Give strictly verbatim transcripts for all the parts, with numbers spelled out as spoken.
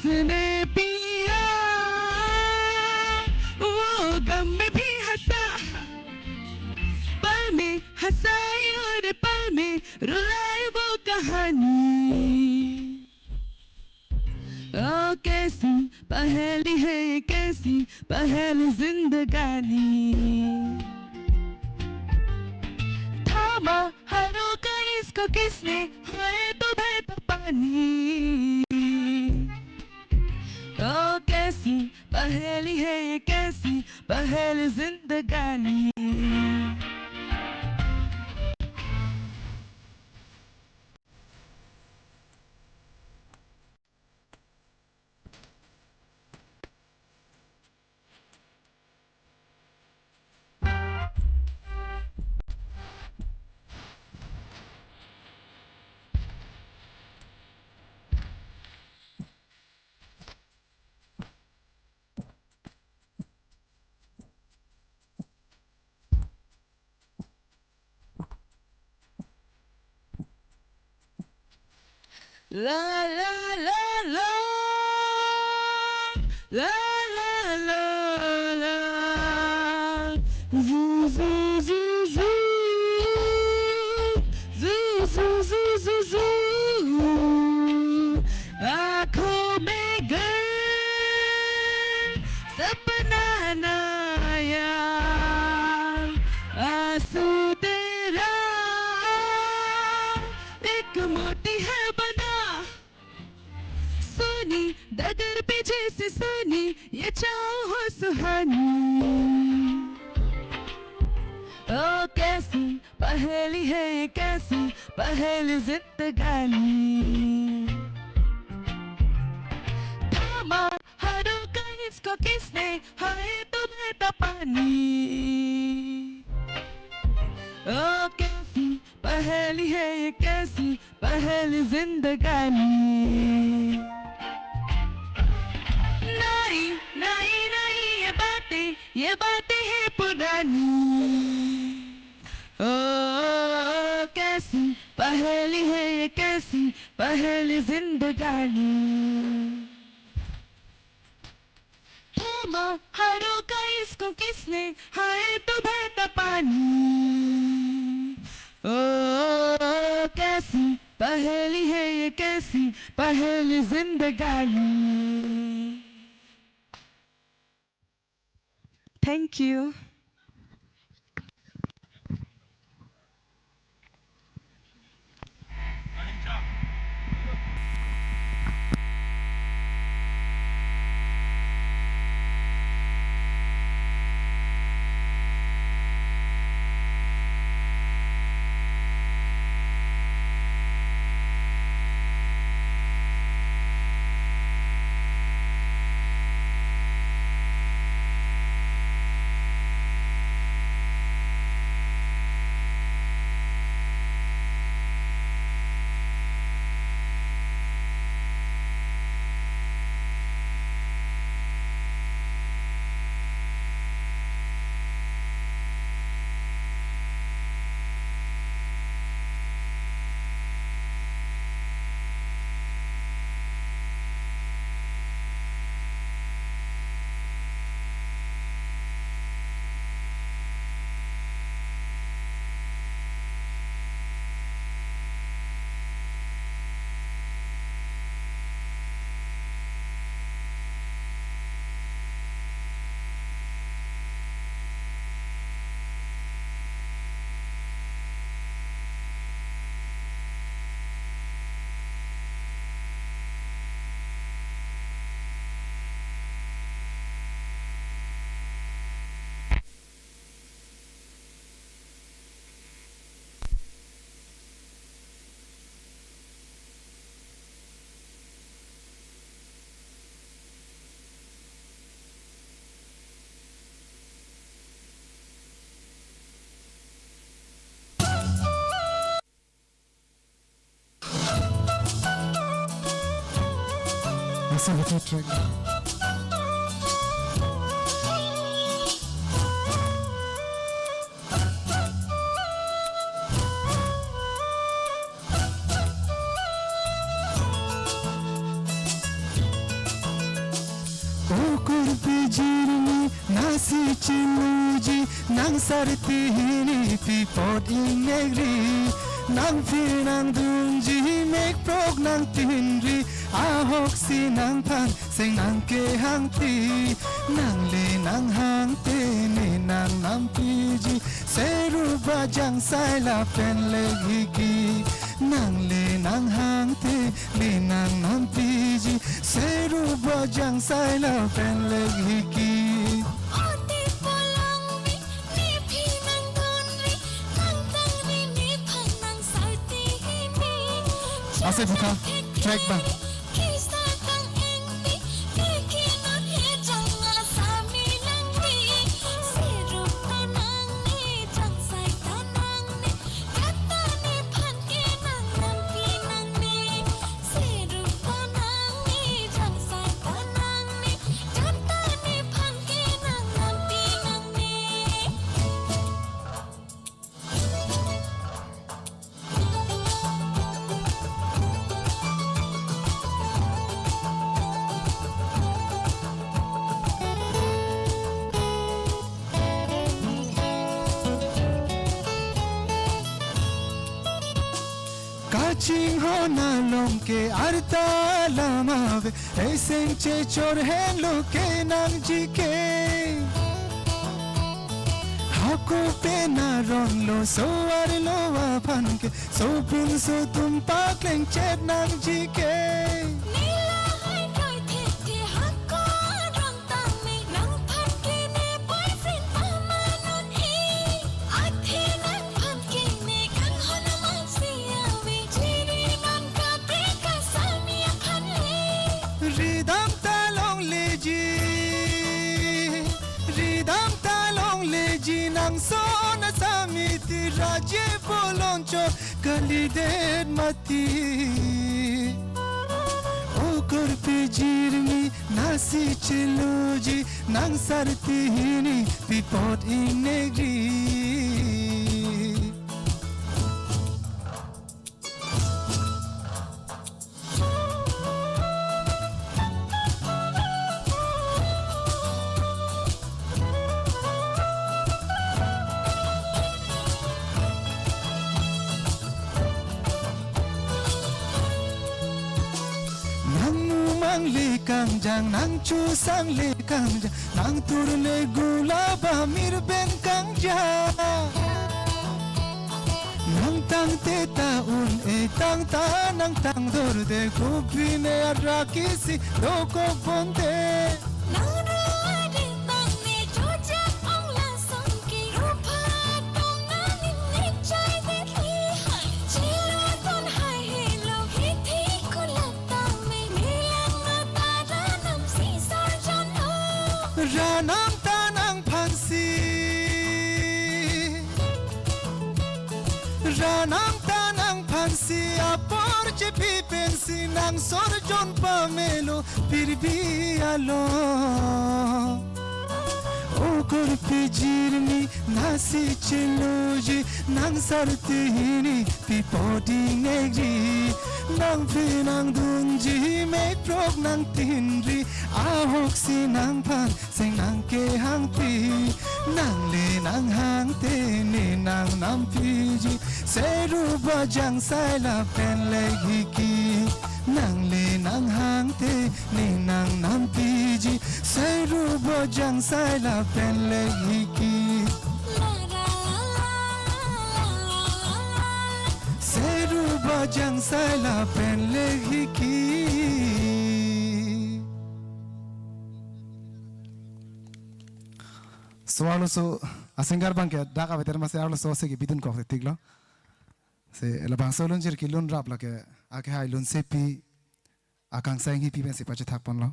Ne piya, o gam mein bhi hasa, pal mein hasa, ye pal mein rulai wo kahani. ओ कैसी पहेली है, कैसी पहेली जिंदगानी। थामा हारों का इसको किसने, है तो बहता पानी। ओ कैसी पहेली है ये, कैसी पहेली जिंदगानी। La la la la, la la la la. Zu zu zu zu, zu zu zu zu zu. आंखों में गर सपना नया, आंसू तेरा एक मोती है बना। सोनी डगर पे जैसे सोनी, ये चाहत हो सुहानी। ओ कैसी पहेली है ये, कैसी पहेली जिंदगानी। थामा हारों का इसको किसने, है तो बहता पानी। ओ कैसी पहेली है ये, कैसी पहेली जिंदगानी। नहीं नहीं नहीं, ये बातें, ये बातें हैं पुरानी। ओ कैसी पहेली है ये, कैसी पहेली जिंदगानी। थामा हारों का इसको किसने, है तो बहता पानी। ओ कैसी पहेली है ये, कैसी पहेली जिंदगानी। Thank you. Pijirmi nasi chimuji, nang sarti hini pi apot ingnekri, nang phi nangdunji mek prok nangtinri, ahok si nangphan seng nangkehang ti, nangli nanghang te ne nang nampiji, seru bajang sai lapen lek hiki, nangli nanghang te ne nang nampiji, seru bajang sai lapen lek hiki. Oti polong mi, ne phi nangdunri, nang tangri ne phan nang sarti hini. Ase puta, track ba. Kisa tang engti, ne kinot he jang asami nangdi. Seru pa nang ne jang sai ta nang ne, kata ne phan ke nang nampi nang ne. Seru pa nang ne jang sai ta nang ne, kata ne phan ke nang nampi nang ne. Kachinghon along ke arta alam ave, eseng chechor henlo kenangji ke. Hako pen aron lo, so-arlo aphan ke, sopinso atum paklengchet nangji ke. Ne lahai kroi thekthe hako aron tame, nangphan ke ne boyfriend pamanon-i. Athe nangphan ke ne kanghon amatsi ave, chiri nang kaprek asami aphan le. Ridam ta longleji, ridam ta longleji, nang son asami ti raje bolon chot kalidet mati. O korpi jirmi nasi cheluji, nang sarti hini pi apot ingnekri. Nang mumang le kangjang, nang chusang le kangjang, nang tur le gulab amir pen kangjang. Nang tangte ta un-e, tang ta nang tangdorde, kopi ne arak isi dokok bonte. Nang ro ading bang ne jojak ong lasong ke, rupa atum nangning ne chai det lihai. Chilo ton hai helo hithi kulat tame, nilang no ta ranam si sarjan o. Ranam ta nangphansi, ranam ta nangphansi, apor chepi pensi nang sorjon pamelo pirbi along. O korpi jirmi nasi cheluji, nang sarti hini pi apot ingnekri. Nang phi nangdunji mek prok nangtinri, ahok si nangphan seng nangkehang ti. Nangli nanghang te ne nang nampiji, seru bajang sai lapen lek hiki. Nangli nanghang te ne nang nampiji, seru bajang sai lapen lek hiki. Seru bajang sai lapen lek hiki. So-arloso a-singer abang ke dak aveter masi arloso si kebidun kok te tiklo. Si labangso lunjir kelun rap lake, akehai lunsepi akangsai inghipi pensi pachethak ponlo.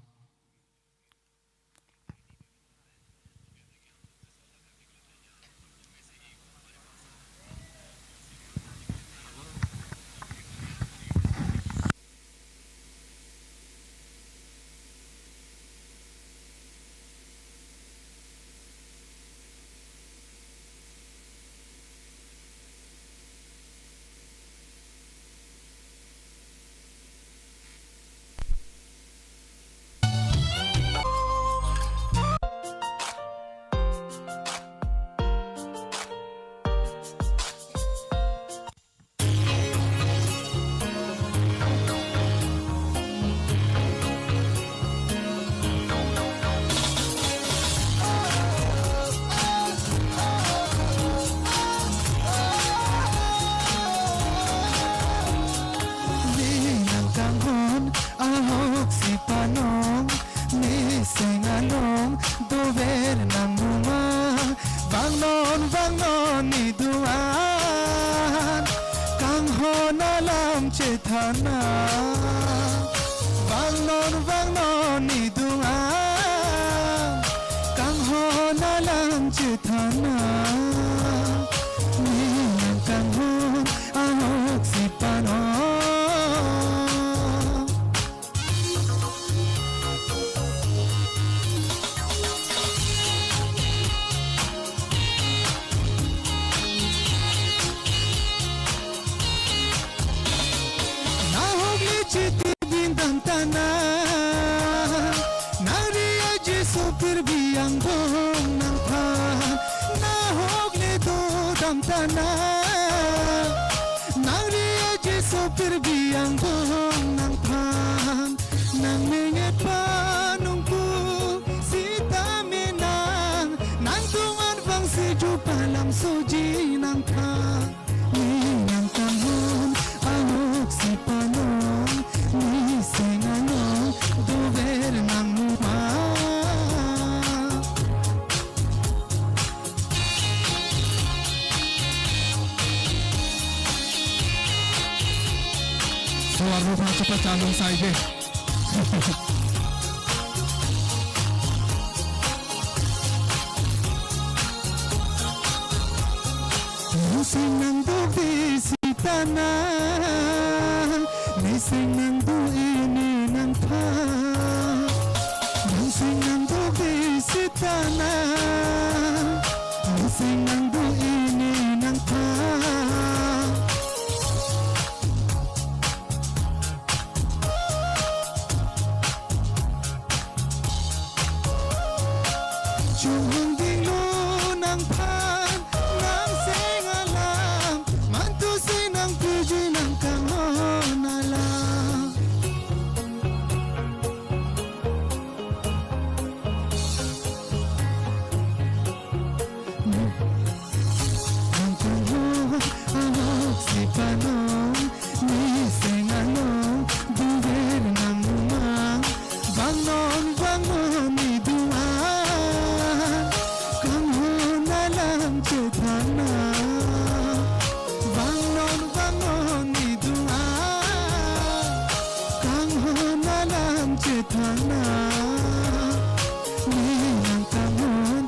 chethana, vangnon vangnon nidung an, kanghon alam chethana, ne nangkanghon ahok si panon. Nahok le chiti bindam tana, nangri aji sopir biang bong nangphan. Nahok le dodam tana, nangri aji sopir biang bong nangphan. Nangmenget panungpu sitame nang, nangdung an vangsi ju palam soji nangphan. Ne nangkanghon ahok si panon, ne seng along dover nangmu ma. So, arlo pha chepachalong saide. Nang seng nangdokde sitana, ne seng nangdo-i ne nangphan. Nang seng nangdokde sitana, ne seng nangdo-i ne nangphan. Chunghong dinglo nangphan, nang seng alam, mantu si nangpiji nangkanghon alam. Nangkanghon ahok si panon, ne seng along dover nangmu ma. Vangnon vangnon nidung an, kanghon alam chethana. Vangnon vangnon nidung an, kanghon alam chethana. Ne nangkanghon.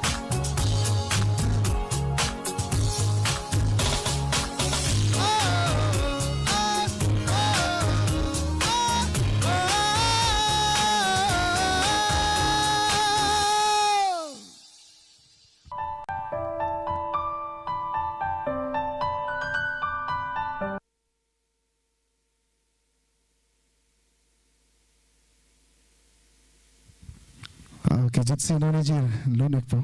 Ah, okay, Jitsi non-ingjir lun-ikpo.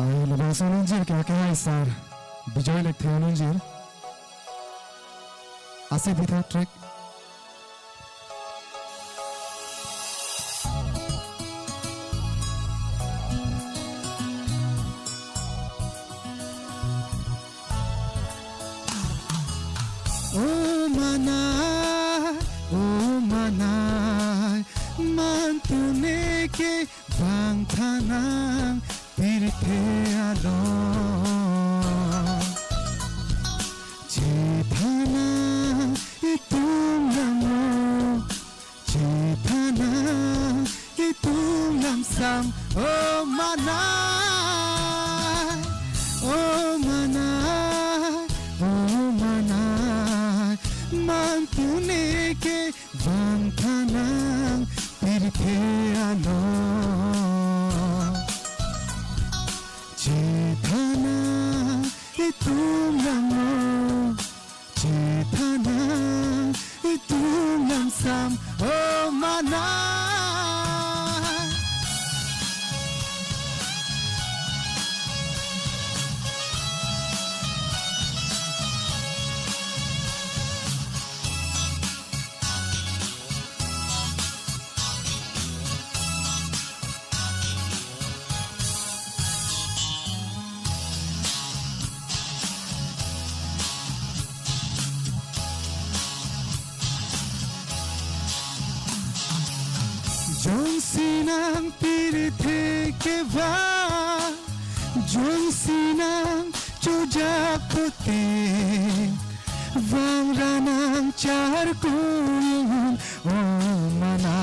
Ai, labangso non-ingjir ke, ke hai sir Bijoy Lekthe non-ingjir. Ase bitha track. O manai, o manai, mantu neke vangtha nang pirthe along. Chetha nang itum lam mo, chetha nang itum lam sam, o manai, o manai, o manai, mantu neke vangtha nang pirthe along. Chetha nang itum lam mo, chetha nang itum lam sam, o manai. Nang pirthe kevang, jongsi nang chojak pute, vangra nang charkuyun, o mana.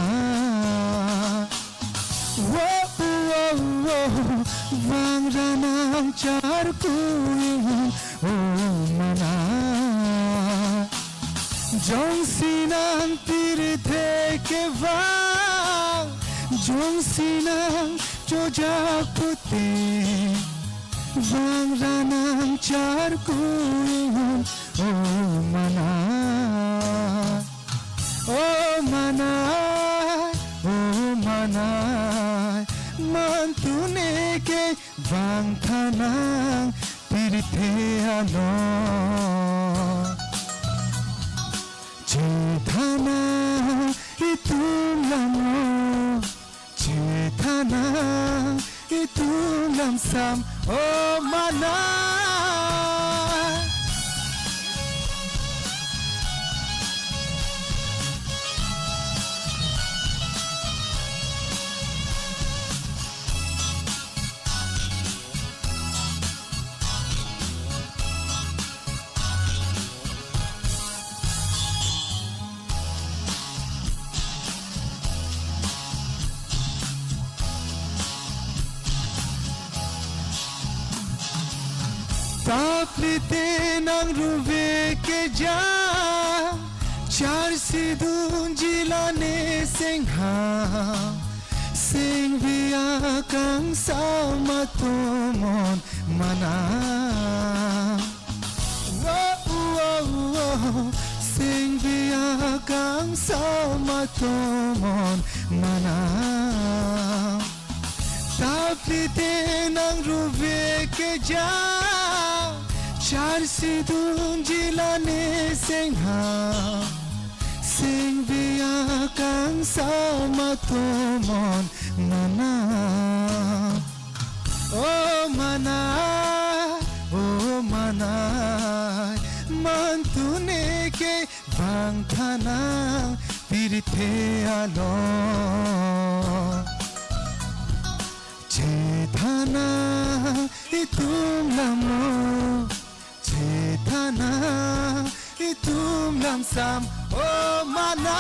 Wo, wo, wo, vangra nang charkuyun, o mana. Jongsi nang pirthe kevang, jongsi nang chojak pute, vangra nang charkuyun, o mana, o mana, o mana, mantune ke vangtha nang pirthe along. Chetha nang itum lam lo, chetha nang itum lam sam, o mana. Taplite nang ruve kejang, charsi dunji lane sengha, sengve akangsa matomon mana. Wo, wo, wo, sengve akangsa matomon mana. Taplite nang ruve kejang, charsi dunji lane sengha, sengve akangsa matomon mana. O mana, o mana, mantune ke vangtha nang pirthe along. Chetha nang itum lam lo, chetha nang itum lam sam, o mana.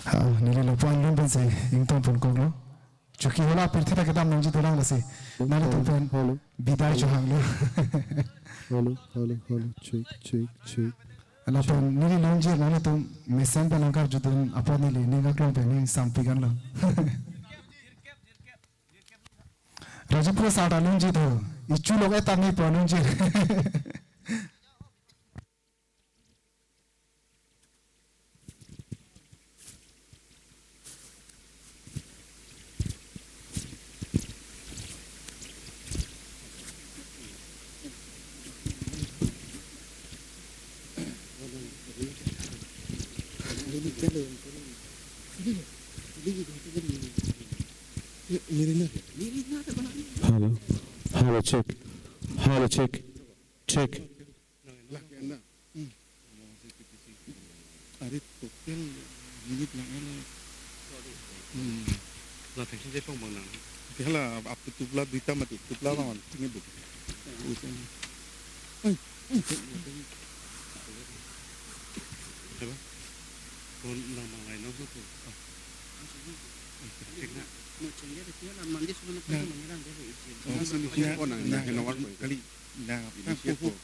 Ah, neli lapu-an lun pensi ingtong ponkoklo. Chotiki hala pirthe ta kedam nangji dolang lasi. Nanglitum pen hello, bidai chohanglo. Hello, hello, hello. Check, check, check. Lapen neli lungjir, nanglitum mesen pen nangkarjudun apot neli ning aklong pen ning sampik anlo. Rajipro sar ta lungjir tho. Ichu lok eta ni po lungjir. Hello. Hello, check. Hello, check. Check. Are total minute lang ano. Hmm. La thengsi je pong bang nang. Kala ap tu tupla duita mati, tupla bang tinggi bu. Usen. Ai, ai. Apa? Kon nang manglai nang tu. Ah. Cek na. Mo cek dia dia la mandi semua nak. Nah. Mandi lang dia itu. Oh, sini dia. Oh, nang, nang, nang, nang, kali. Nang, ini tang siapa? Kuhu,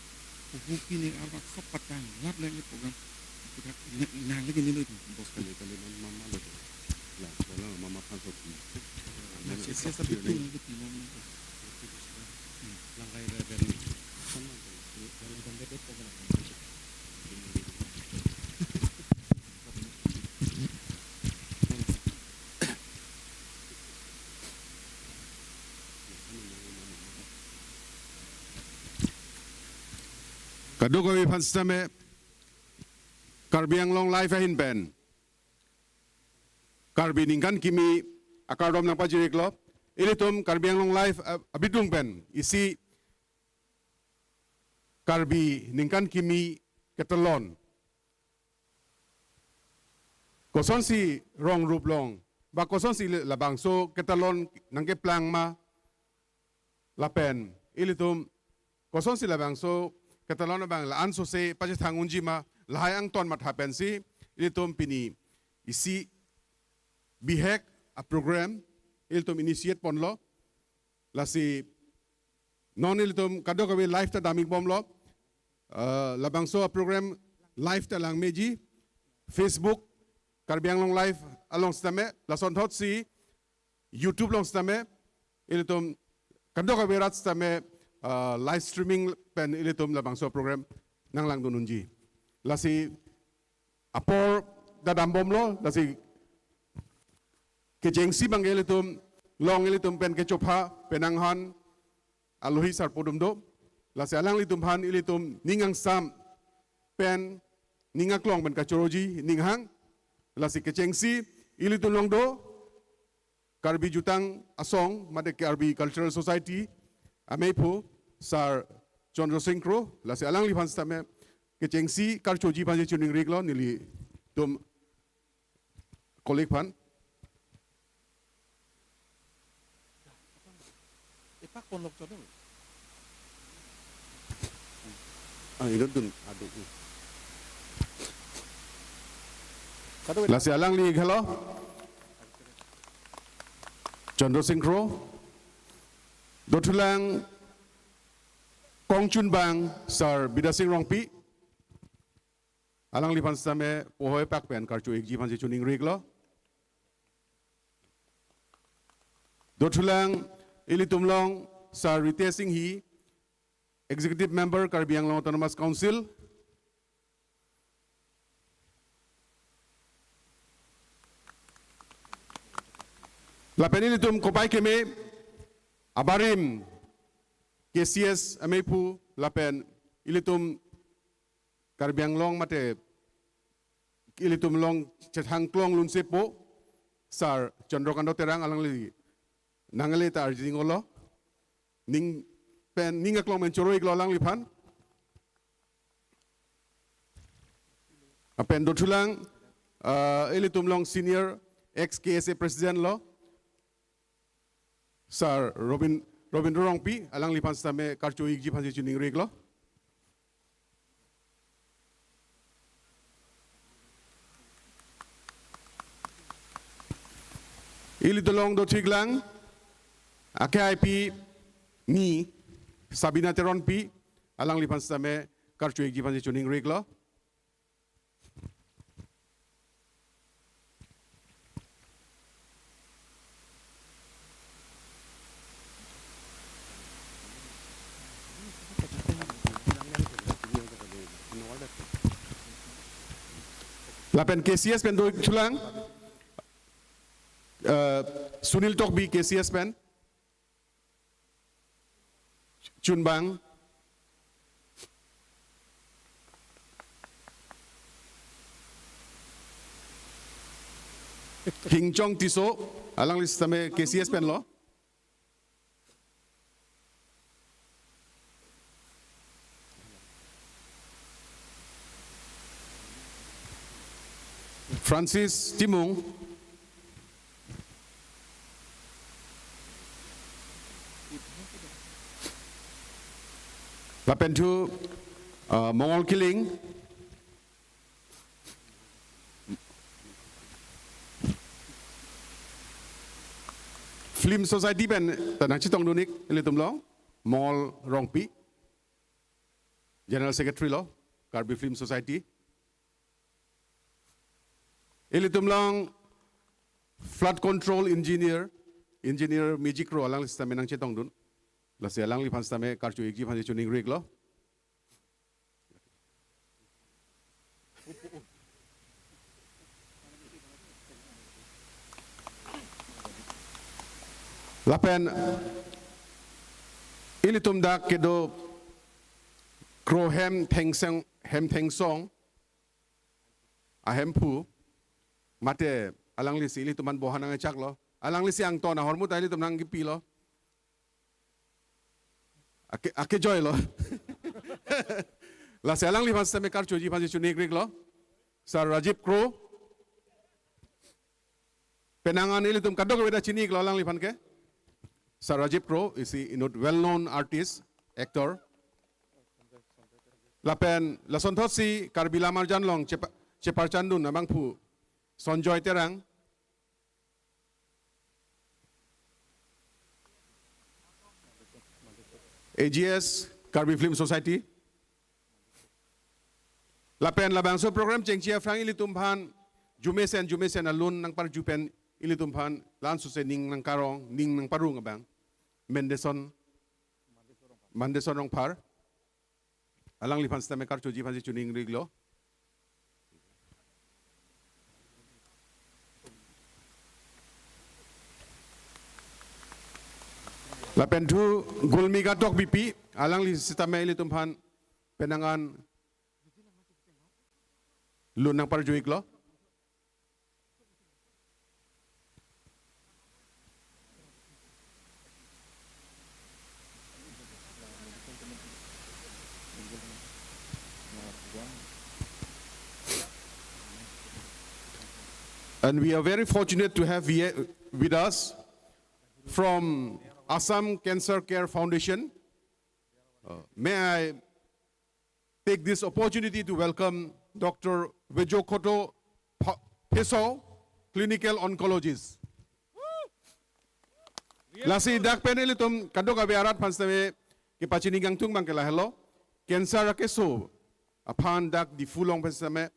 kuhu kini arwak sop patang, lap lagi program. Kita nang, nang lagi nilo itu. Bos kali, kali mama, mama lo. La, bola mama pan sop. Nah, sisa sisa betul lagi di mama. Hmm. Langkai dari, dari. Sama. Langkai dari program. Kadokave aphan sitame Karbi Anglong Live ahin pen Karbi ningkan kimi akardom nangpajir-iklo. Ilitum Karbi Anglong Live, ah, abidung pen isi Karbi ningkan kimi ketalon, kosonsi rong rup long, ba kosonsi le-, labangso ketalon nangkeplang ma, lapen ilitum kosonsi labangso ketalon abang la-an sose pachethang unji ma, lahai angton matha pensi ilitum pini isi bihek a-program ilitum initiate ponlo. Lasi non ilitum kadokave live ta dam-ikbomlo. Ah, labangso a-program live ta langmeji, Facebook Karbi Anglong Live along sitame, lasonthotsi YouTube along sitame, ilitum kadokave rat sitame, ah, live streaming pen ilitum labangso program nanglangdun unji. Lasi apor ta dambomlo, lasi kechengsi abang ilitum long ilitum pen kechopha penang han alohi sarpo atum do. Lasi alanglitum aphan ilitum ning angsam pen ning aklong pen kachoroji ning hang. Lasi kechengsi ilitum along do Karbi Jutang Asong mate Karbi Cultural Society ameiphu Sar Chandra Singh Kro, lasi alangliphan sitame kechengsi karchoji aphan si choningri-iklo nelitum colleague aphan. Epak ponlok chodong. Ah, idon dun adu. Lasi alangli helo Chandra Singh Kro. Dothulang kongchunbang Sar Bidya Sing Rongpi. Alangliphan sitame pohoi pak pen karcho-ikji aphan si choningri-iklo. Dothulang ilitum along Sar Ritesh Enghi, Executive Member Karbi Anglong Autonomous Council. Lapen ilitum kopai keme abarim K C S ameiphu lapen ilitum Karbi Anglong mate ilitum along chethang klong lunsepo Sar Chandra Kanta Terang, alangli nangle ta arjinglo. Ning pen ning aklong pen choro-iklo alangliphan. Lapen dothulang, ah, ilitum along senior ex K S A president lo Sar Robin, Robindra Rongpi, alangliphan sitame karcho-ikji aphan si choningri-iklo. Ilitum along dothiklang, akhai pi ni Sabina Teronpi, alangliphan sitame karcho-ikji aphan si choningri-iklo. Lapen K C S pen dothulang, eh, Sunil Tokbi K C S pen. Chunbang. Hingchong Tisso, alangli sitame K C S pen lo. Francis Timung. Lapen thu, uh, Mongol Killing. Film Society pen ta nangchetongdun-ik ilitum along, Mongol Rongpi, General Secretary lo, Karbi Film Society. Ilitum along Flood Control Engineer, Engineer Magic Kro, alangli sitame nangchetongdun. Lasi alangliphan sitame karcho-ikji aphan si choningri-iklo. Lapen ilitum dak kedo Kro Hem Thengsong, Hem Thengsong ahemphu mate Alanglisi ilitum aphan boha nangchaklo. Alanglisi angton ahormu ta ilitum nangkipilo. Ake, akejoilo. Lasi alangliphan sitame karchuji aphan si chini-ikriklo. Sir Rajiv Kro. Penang an ilitum kadokave ta chini-iklo alangliphan ke. Sir Rajiv Kro is a, you know, well-known artist, actor. Lapen lasonthotsi Karbi Lammarjan Long chepa-, cheparchandun abangphu Sonjoy Terang, A G S, Karbi Film Society. Lapen labangso program chengji aphrang ilitum aphan arjumesen arjumesen alun nangparju pen ilitum aphan la-an suse ning nangkarong, ning nangparong abang Mendeson, Mandeson Rongphar. Alangliphan sitame karchuji aphan si chini-ikriklo. Lapen thu Gulmika Tokbipi, alangli sitame ilitum aphan penang an lun nangparju-iklo. And we are very fortunate to have here with us from Assam Cancer Care Foundation. Uh, may I take this opportunity to welcome Doctor Wejokhoto Pha-, Phesaw, clinical oncologist. Lasi dak pen ilitum kadokave arat aphan sitame kepachini kangtung abang ke lahelo. Cancer akeso aphan dak Diphu along pen sitame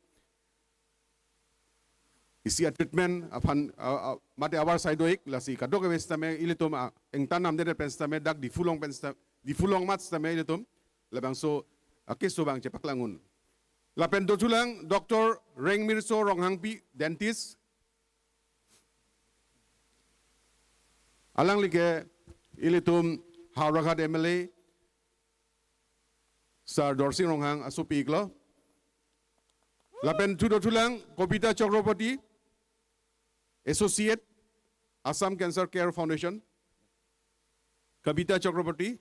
isi a-treatment aphan, a, a, mate avarsai do-ik, lasi kadokave sitame ilitum, a, ingtang namdet pen sitame dak Diphu along pen sita-, Diphu along mat sitame ilitum labangso akeso abang chepaklang un. Lapen dothulang Doctor Rengmirso Ronghangpi, dentist. Alangli ke ilitum Howraghat M L A Sir Dorsing Ronghang asopi-iklo. Lapen thu dothulang Kobita Chakraborty, Associate, Assam Cancer Care Foundation. Kobita Chakraborty.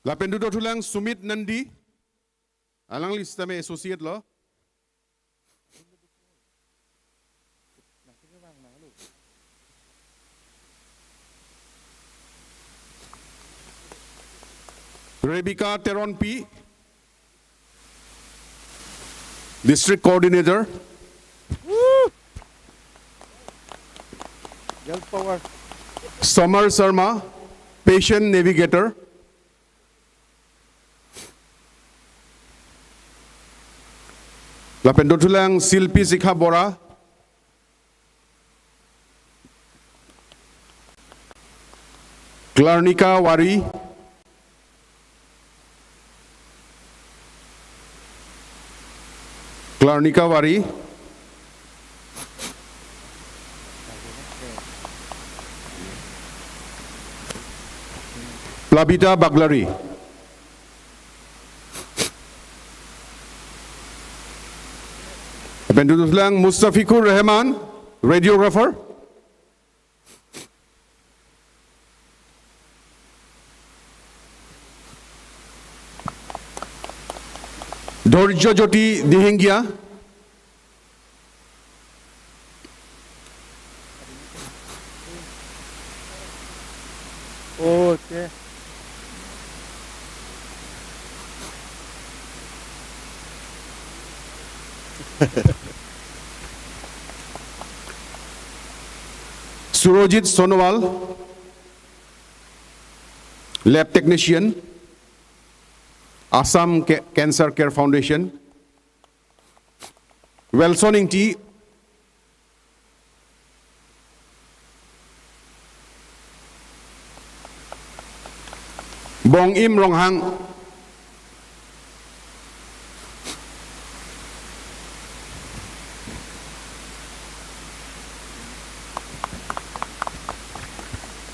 Lapen thu dothulang Sumit Nandi. Alangli sitame associate lo. Rebecca Teronpi, District Coordinator. Girl power. Samar Sharma, Patient Navigator. Lapen dothulang Silpi Sikha Bora, Klarnika Wari, Klarnika Wari, Plabita Baglari. Lapen dothulang Mustafikur Rahman, radiographer. Dhorjo Jyoti Dihinggia. Oh, okay. Surojit Sonowal, lab technician, Assam Ca-, Cancer Care Foundation. Wilson Ingti, Bong Im Ronghang.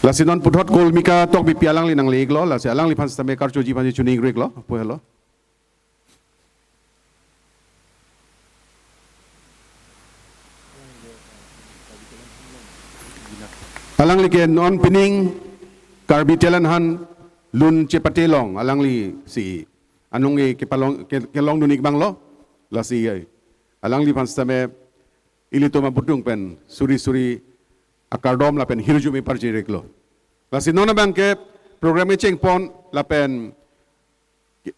Lasi non puthot Gulmika Tokbipi alangli nangli-iklo, lasi alangliphan sitame karchuji aphan si chini-ikriklo, pu helo. Alangli ke non pining Karbi Talent Hunt lun chepate along alangli si anong e kepalong ke, kelong dun ik abang lo, lasi, eh, alangliphan sitame ilitum abutung pen suri suri akardom lapen hirjume parjirek lo. Lasi non abang ke program e chengpon lapen ke,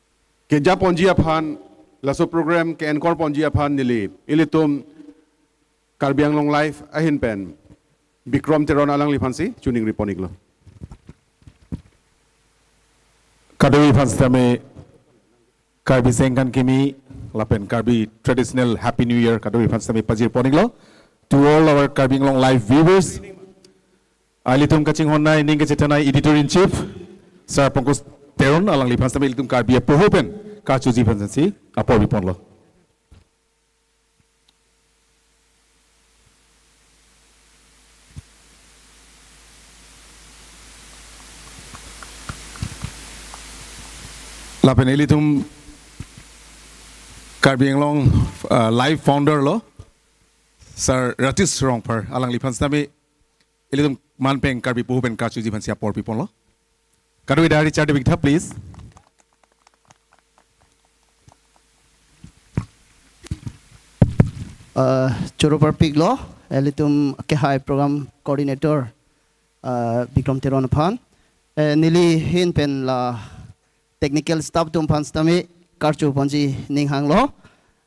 kejaponji aphan, laso program ke-anchor ponji aphan neli ilitum Karbi Anglong Live ahin pen Bikrom Teron alangliphan si choningri pon ik lo. Kadokave aphan sitame Karbi Sengkan Kimi lapen Karbi Traditional Happy New Year kadokave aphan sitame pajir pon ik lo. To all our Karbi Anglong Live viewers, ilitum kachinghon nai ning kachethan nai Editor in Chief Sir Pankaj Teron alangliphan sitame ilitum Karbi apoho pen karchuji aphan si apor pi pon lo. Lapen ilitum Karbi Anglong, uh, Live founder lo Sir Ratish Rongphar alangliphan sitame ilitum man pen Karbi apoho pen karchuji aphan si apor pi pon lo. Kadokave dari char de bigtha, please. Uh, choro parpik lo, ilitum kehai program coordinator, uh, Bikrom Teron aphan. Eh, neli ahin pen la technical staff atum aphan sitame karchu ponji ning hang lo.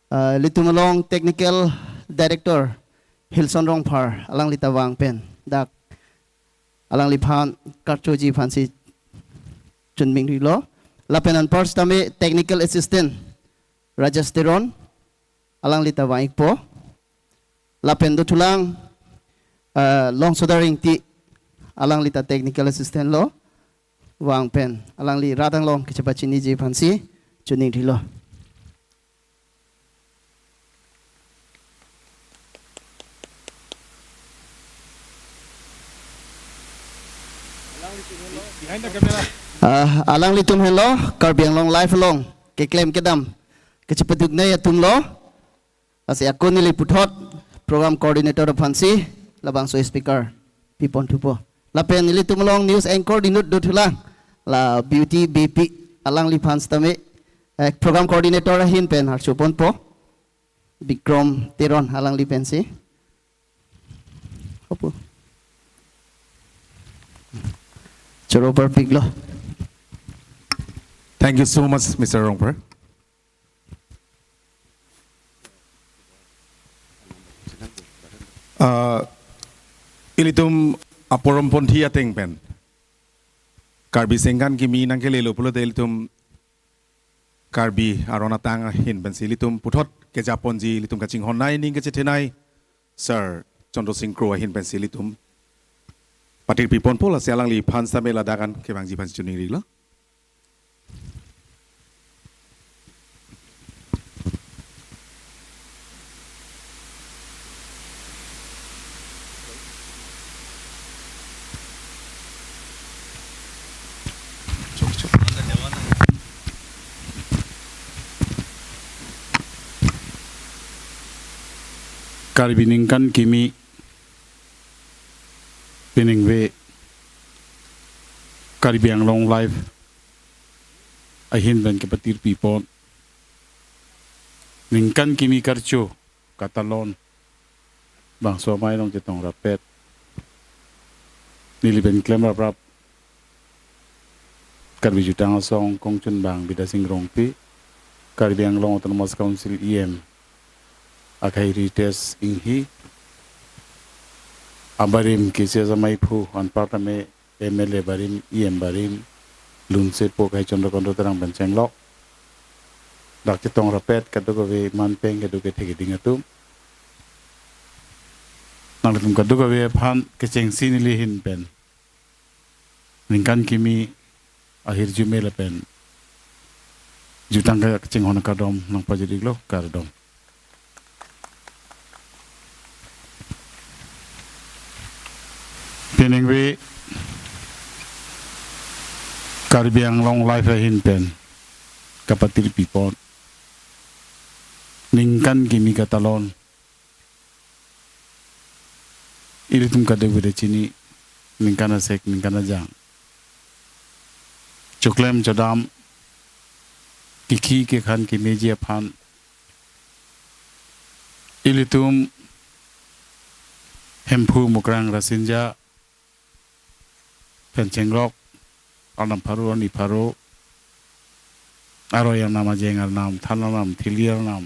Uh, ilitum along technical director Hilson Rongphar alangli ta vang pen dak alangliphan karchuji aphan si choningri lo. Lapen anpar sitame technical assistant Rajesh Teron alangli ta vang ikpo. Lapen dothulang, eh, Longsodar Ingti alangli ta technical assistant lo, vang pen alangli rat anglong kechepachiniji aphan si choningri lo. Ah, alanglitum henlo Karbi Anglong Live along keklem kedam kechepaduk nai atum lo. Lasi ako neli puthot program coordinator aphan si labangso speaker pi pon thupo. Lapen nelitum along news anchor inut dothulang la Beauty B P alangliphan sitame, eh, program coordinator ahin pen karchu ponpo. Bikrom Teron alangli pen si. Opo. Choro parpik lo. Thank you so much, Mister Rongphar. Ah, ilitum aporom ponthi ateng pen Karbi Sengkan Kimi nangkele lo pulote ilitum Karbi aron atang ahin pen si ilitum puthot kejaponji ilitum kachinghon nai ning kachethan nai Sir Chandra Singh Kro ahin pen si ilitum patir pi ponpo, lasi alangliphan sitame ladak an kevangji aphan choningri lo. Karbi Ningkan Kimi, piningve Karbi Anglong Live ahin pen kepatir pi pon Ningkan Kimi karcho katalon bangso amei along chetong rapet, neli pen klem raprap Karbi Jutang Asong kongchunbang Bidya Sing Rongpi, Karbi Anglong Autonomous Council E M akhai Ritesh Enghi, abarim K C S amaiphu anparta me M L A barim, E M barim, lunsepo akhai Chandra Kanta Terang pen chenglok, dak chetong rapet kadokave manpeng kedo kethe keding atum, nanglitum kadokave aphan kechengsi neli ahin pen Ningkan Kimi ahirjume lapen jutang kachinghon akardom nangpajir ik lo, kardom. Piningve Karbi Anglong Live ahin pen kapatir pi pon Ningkan Kimi katalon, ilitum kadokave chini, ningkan asek ningkan ajang choklem chodam kikhi kekhan kemeji aphan ilitum Hemphu Mukrang Rasinja pen chenglok arnam pharo arni pharo aroi arnam ajeng arnam than arnam thili arnam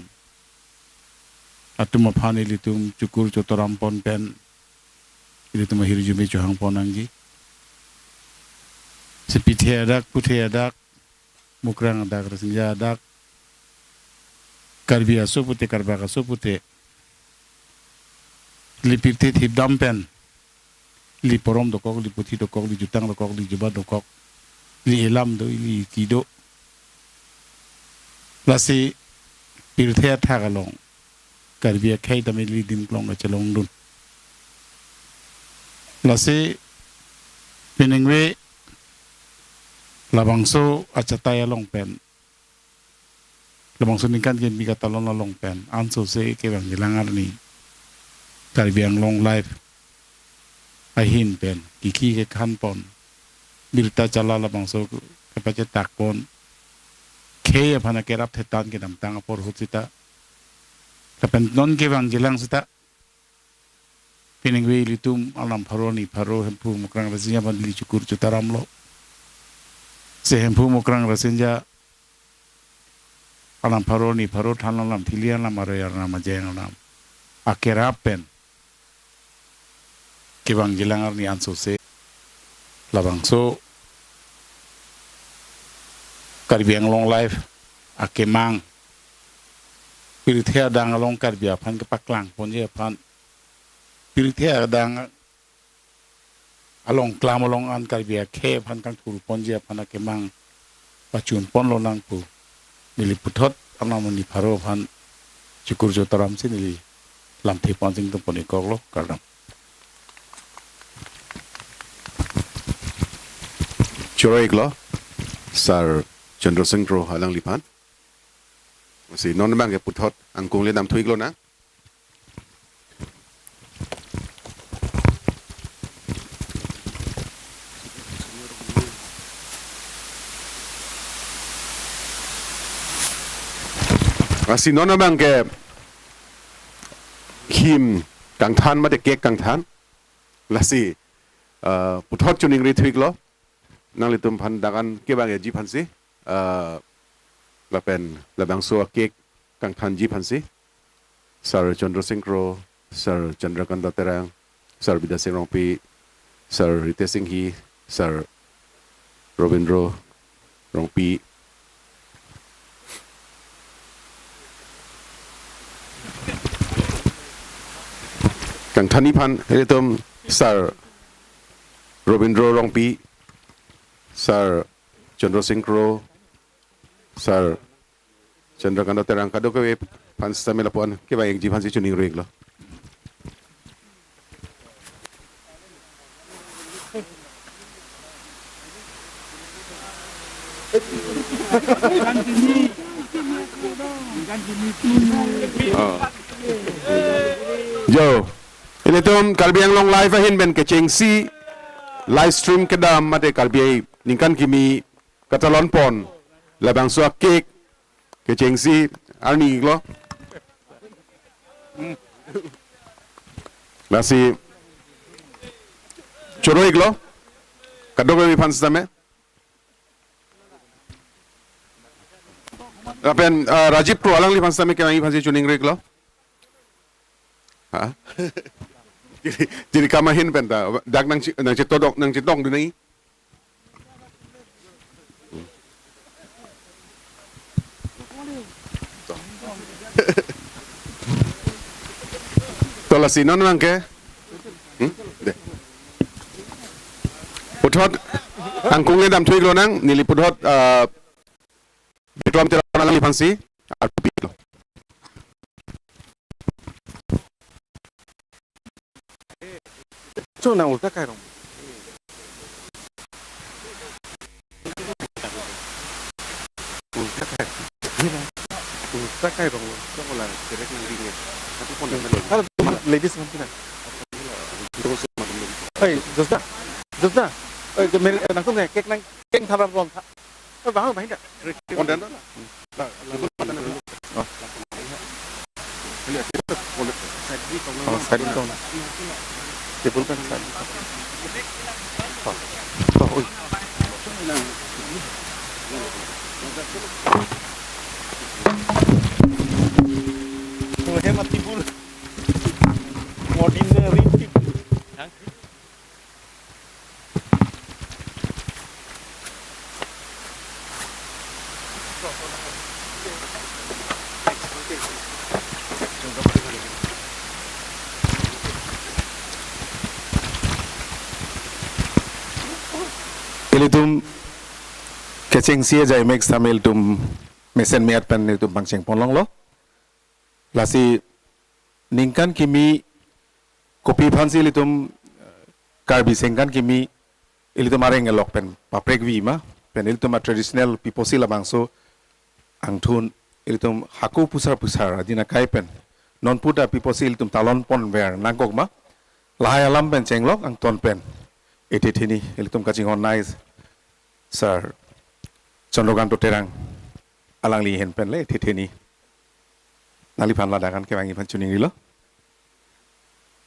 atum aphan ilitum chukur chotoram pon pen ilitum ahirjume chohang pon nangji. Si pithe adak puthe adak Mukrang adak Rasinja adak Karbi aso pute Karbak aso pute li pirthe thipdam pen li porom dokok, li puthi dokok, li jutang dokok, li juba dokok, li elam do, li ki do. Lasi pirthe athak along Karbi akhei tame ili dim klong kachelongdun. Lasi peningve labangso achatai along pen labangso ningkan kimi katalon along pen ansose kevang jelang arni Karbi Anglong Live ahin pen kikhi kekhan pon birta chala labangso kepachetak pon khei aphan akerap thetan kedamtang apor ahut sita lapen non kevang jelang sita peningve ilitum arnam pharo arni pharo Hemphu Mukrang Rasinja aphan ili chukur chotaram lo. Si Hemphu Mukrang Rasinja arnam pharo arni pharo than arnam thili arnam aroi arnam ajeng arnam akerap pen kevang jelang arni ansose labangso Karbi Anglong Live akemang pirthe adang along Karbi aphan kepaklang ponji aphan pirthe adang along klam along an Karbi akhei aphan kangthur ponji aphan akemang pachun pon lonang pu neli puthot arnam arni pharo aphan chukur chotaram si neli lamthe pon sing tum pon ikok lo, kardom. Choro-ik lo Sir Chandra Sing Kro alangliphan. Si non abang ke puthot angkung le damthu-ik lonang. Lasi non abang ke him kangthan mate cake kangthan. Lasi, eh, puthot choningri thu-ik lo. Nanglitum aphan dak an kevang-ikji aphansi, eh, lapen labangso a-cake kangthanji aphansi Sir Chandra Sing Kro, Sir Chandrakanta Terang, Sir Bidya Sing Rongpi, Sir Ritesh Enghi, Sir Robindro Rongpi. Kangthanji aphan ilitum Sir Robindro Rongpi, Sir Chandra Sing Kro, Sir Chandrakanta Terang, kadokave aphan sitame lapu-an kevang-ikji aphansi choningri-ik lo. Oh. Jo, ilitum Karbi Anglong Live ahin pen kechengsi live stream kedam mate Karbi ningkan kimi katalon pon labangso a-cake kechengsi arni-ik lo. Lasi choro-ik lo kadokave aphan sitame. Lapen, ah, Rajib Kro alangliphan sitame kevang-ik aphansi choningri-ik lo. Ha? Jiri, jiri kam ahin pen ta dak nangche, nangchetongdun, nangchetongdun nang-i. To lasi non abang ke. Hmm? De. Puthot angkung le damthu-ik lonang, neli puthot, ah, Bikram Teron alangliphansi arpu pi-ik lo. Chunang ulta kairong. Ulta kairong. Ulta kairong. Chunang ulang direct nang dingin. Aku pon nang. Halo, ladies man kita. Terus. Hey, Josda. Duk na. Oi, ke meri, eh, nangtum ne, cake nang, cake tharan bom tha. Oi, bahang, bahang dak. Konten na. Oh. Oh, side tong. Table kan side. Oh. Oh, oi. Tuh, hemat table. Ordinary table. Ilitum kechengsi ajai mek sambil tum mesen miat pen ilitum pangcheng ponlonglo. Lasi ningkan kimi kopi aphansi ilitum, eh, Karbi sengkan kimi ilitum areng elok pen paprekvi ma, pen ilitum a traditional piposi labangso angthun ilitum hako pusar pusar adin akai pen non puta piposi ilitum talon ponver nangkok ma, lahai alam pen chenglok angton pen iti thini ilitum kachinghon nai Sir Chandrakanta Terang alangli ahin pen le iti thini nangliphan ladak an kevangji aphan choningrilo.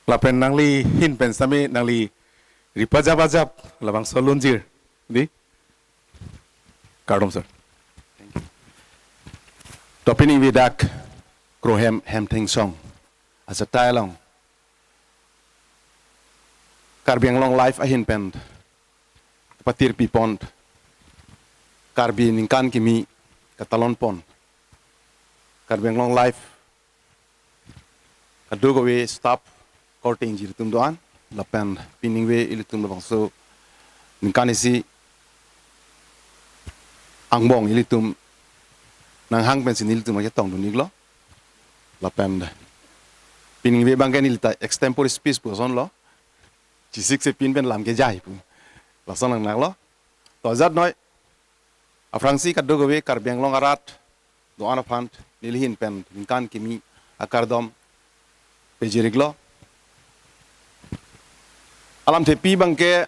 Lapen nangli ahin pen sami nangli ripajap ajap labangso lunjir di. Kardom, sir. Thank you. To pini wi dak Krohem Hemthengsong achatai along Karbi Anglong Live ahin pen patirpi pon Karbi ningkan kimi katalon pon Karbi Anglong Live kadokave staff korte ingjir atum do-an lapen piningve ilitum labangso ningkan isi angbong ilitum nanghang pensi nelitum ake tongdun-iklo. Lapen piningve abangke neli ta extempore speech pu asonlo. Chisik si pin pen lam kejai pu. Lason nangnaklo. To ajat noi. Aphrangsi kadokave Karbi Anglong arat do-an aphan neli ahin pen ningkan kimi akardom pejir-iklo. Alamthepi abangke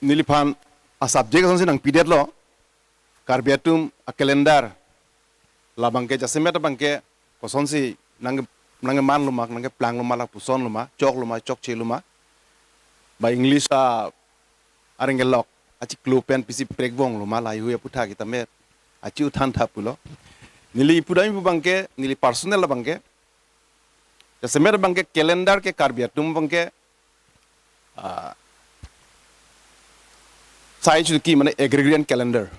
neliphan a subject asonsi nangpidetlo. Karbi atum a calendar labangke jasemet abangke kosonsi nang, nangkemanlo ma, nangkeplanglo ma, lapusonlo ma, choklo ma, chokchelo ma. Ba English a areng kelok achiklo pen pisi prekvonglo ma, lahai hui aputhak sitame achi uthan tha pulo. Neli pudam pu abangke, neli personal abangke, jasemet abangke calendar ke Karbi atum abangke, ah, sai chuki mane agrarian calendar.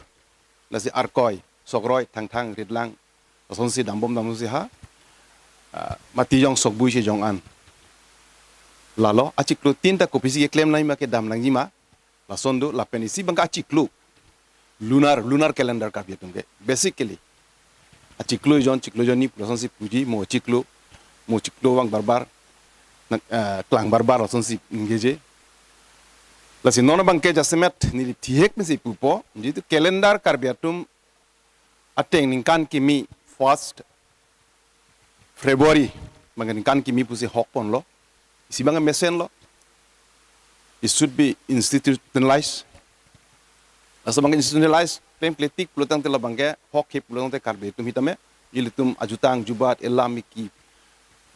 Lasi Arkoi, Sokroi, Thangthang, Ritlang, asonsi dambom damsi ha, ah, Matijong, Sokbui, Sejong an. Lalo achiklo tin ta kopisi keklem nangji ma, kedam nangji ma, lason do. Lapen isi abangke achiklo lunar, lunar calendar Karbi atum ke. Basically achiklo jon, chiklo jonni pu lasonsi puji, mo chiklo, mo chiklo vang barbar, na, eh, klang barbar lasonsi ningjeje. Lasi non abangke jasemet neli thihek pensi pupo, jitu calendar Karbi atum ateng ningkan kimi first February abangke ningkan kimi pusi hok ponlo. Isi abangke mesenlo. It should be institutionalized. Laso abangke institutionalized, klemkletik pulotangte labangke, hokhep pulotangte Karbi atum sitame, ilitum ajutang jubat elam iki,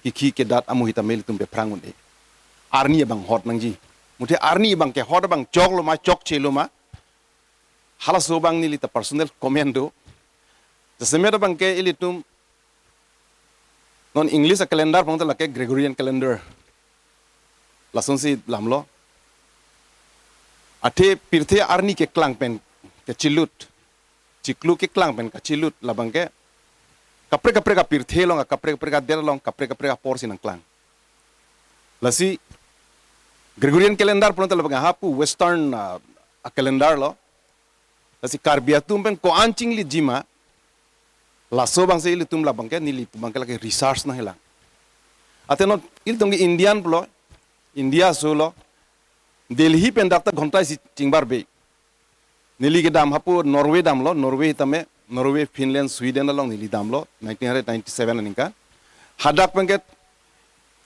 kikhi kedat amo sitame ilitum bephrang un-e. Arni abang hot nangji. Muthe arni abangke hot abang choklo ma, chokchelo ma, halaso abang neli ta personal comment do. Jasemet abangke ilitum non English a calendar pangta lake Gregorian calendar. Lasonsi lamlo. Athe pirthe arni keklang pen kachilut, chiklo keklang pen kachilut labangke kaprek kaprek apirthe along, kaprek kaprek adet along, kaprek kaprek aporsi nangklang. Lasi Gregorian calendar pulotangte labangke hapu Western, ah, a calendar lo. Lasi Karbi atum pen ko-an chingliji ma, laso abangsi ilitum labangke neli pu abangke lake research nangjilang. Athe non ilitum ke Indian pulo, India aso lo, Delhi pen dak ta ghonta isi chingbarbe. Neli kedam hapu Norway damlo, Norway sitame, Norway, Finland, Sweden along neli damlo, nineteen ninety-seven aningkan. Hadak abangke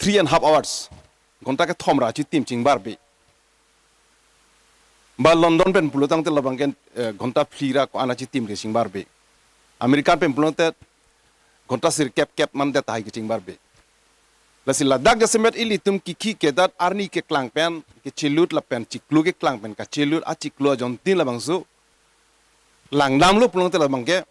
three and half hours. Ghonta kethom ra chitim chingbarbe. Ba London pen pulotangte labang ke, eh, ghonta phli ra ko-an achitim kechingbarbe. America pen pulotangte ghonta sirkep kep man det tahai kechingbarbe. Lasi ladak jasemet ilitum kiki kedat arni keklang pen, kechelut lapen chiklo keklang pen kachelut achiklo ajontin labangso langdamlo pulotangte labang ke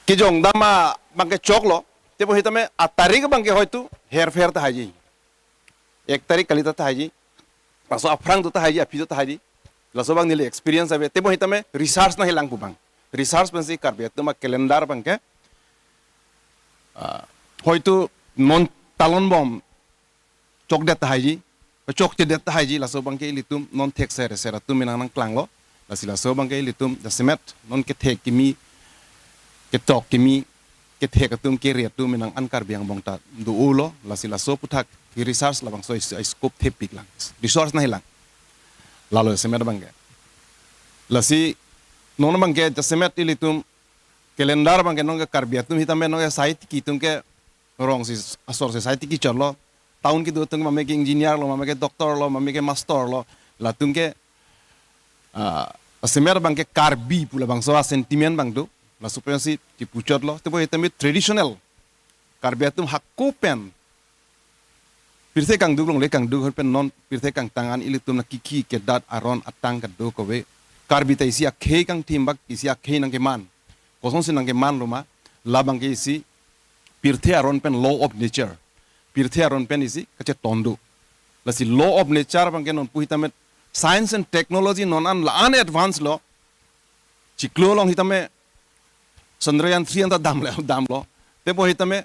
kejongdam abang ke choklo. Tebonsitame atarik abang ke hoitu herpher tahaiji. Ek tarik kalita tahaiji. Laso aphrang do tahaiji, aphi do tahaiji. Laso abang neli experience ave. Tebonsitame research nangkelang pu abang. Research pensi Karbi atum acalendar abang ke, ah, hoitu non talon bom chokdet tahaiji, chokchedet tahaiji, laso abang ke ilitum non thekser ser atum menang nangklanglo. Lasi laso abang ke ilitum jasemet non kethek kimi, kechok kimi, kethek atum kere atum menang an Karbi angbong ta do-olo. Lasi laso aputhak ke research labangso is-, scope thepiklang. Research nangkelang. Lalo jasemet abang ke. Lasi non abang ke jasemet ilitum calendar abang ke non ke Karbi atum hitame non ke sai tiki atum ke rong si asor si sai tiki chotlo. Town kedo atum mame ke engineer lo, mame ke doctor lo, mame ke master lo. Latum ke, ah, jasemet abang ke Karbi pu labangso asentiment abang do. Laso pensi chipuchotlo. Tebonsitame traditional Karbi atum hako pen pirthe kangduk longle kangduk ahut pen non pirthe kangtang an ilitum nangkiki kedat aron atang kadokave. Karbi ta isi akhei kangthim bak isi akhei nangkeman. Kosonsi nangkemanlo ma, labang ke isi pirthe aron pen law of nature. Pirthe aron pen isi kacheton do. Lasi law of nature abang ke non pu hitame science and technology non an la-an advance lo. Chiklo along hitame Chandrayaan three anta damle, damlo. Tebonsitame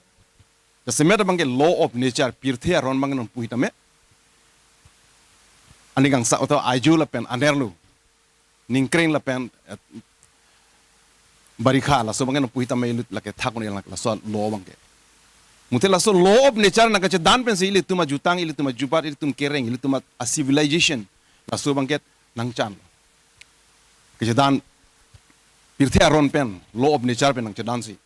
jasemet abang ke law of nature, pirthe aron abang non pu hitame ani kangsa oto ajo lapen anerlo, ningkreng lapen, eh, barikha, laso abang ke non pu hitame ilut lake thak un-e lang laso law abang ke. Mute laso law of nature nangkachedan pensi ilitum ajutang, ilitum ajubat, ilitum kereng, ilitum a, a civilization, laso abang ke nangchan. Kachedan pirthe aron pen, law of nature pen nangchedansi.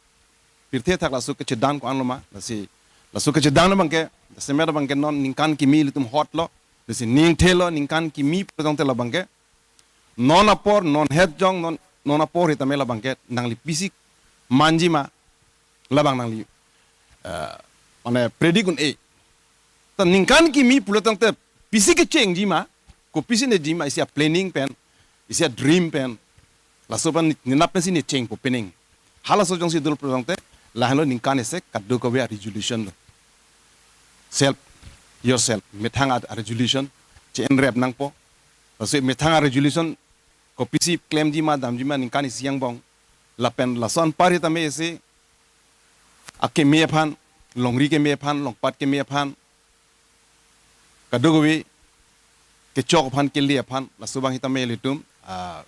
Pirthe athak laso kachedan ko-anlo ma, lasi laso kachedan abang ke, jasemet abang ke non ningkan kimi ilitum hotlo, lasi ningthelo, ningkan kimi pulotangte labang ke non apor, non het jong, non, non apor hitame labang ke nangli pisi manji ma, labang nangli, eh, mane predict un-e. Ta ningkan kimi pulotangte pisi kechengji ma, kopisi neji ma, isi aplanning pen, isi adream pen. Laso pen ni-, ninap pensi nechengpo pening. Halaso jongsi dolo pulotangte, lahenlo ningkan isi kadokave aresolution lo. Self, yourself, methang aresolution, che-enrep nangpo. Laso methang aresolution, kopisi klemji ma, damji ma, ningkan isi angbong. Lapen laso anpar hitame isi akeme aphan, longri keme aphan, longpat keme aphan, kadokave kechok aphan, kele aphan, laso abang hitame ilitum, ah,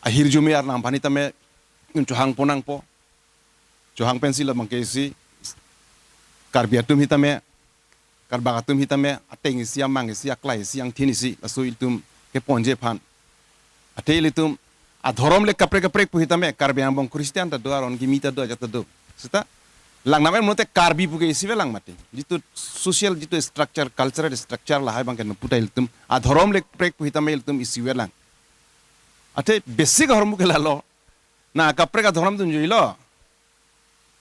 ahirjume arnam aphan hitame, chohangpo nangpo. Chohang pensi labang ke isi, Karbi atum hitame, Karbak atum hitame, ateng isi, amang isi, aklai isi, angthin isi, laso ilitum keponji aphan. Athe ilitum adhorom le kaprek kaprek pu hitame, Karbi angbong Christian ta do, aron kimi ta do, ajat ta do. Seta langnam em lote Karbi pu ke isivelang mati. Jitu social, jitu structure, cultural structure lahai abang ke non pu ta ilitum adhorom le kaprek pu hitame ilitum isivelang. Athe basic adhorom ke lalo. Na kaprek adhorom dunjuilo.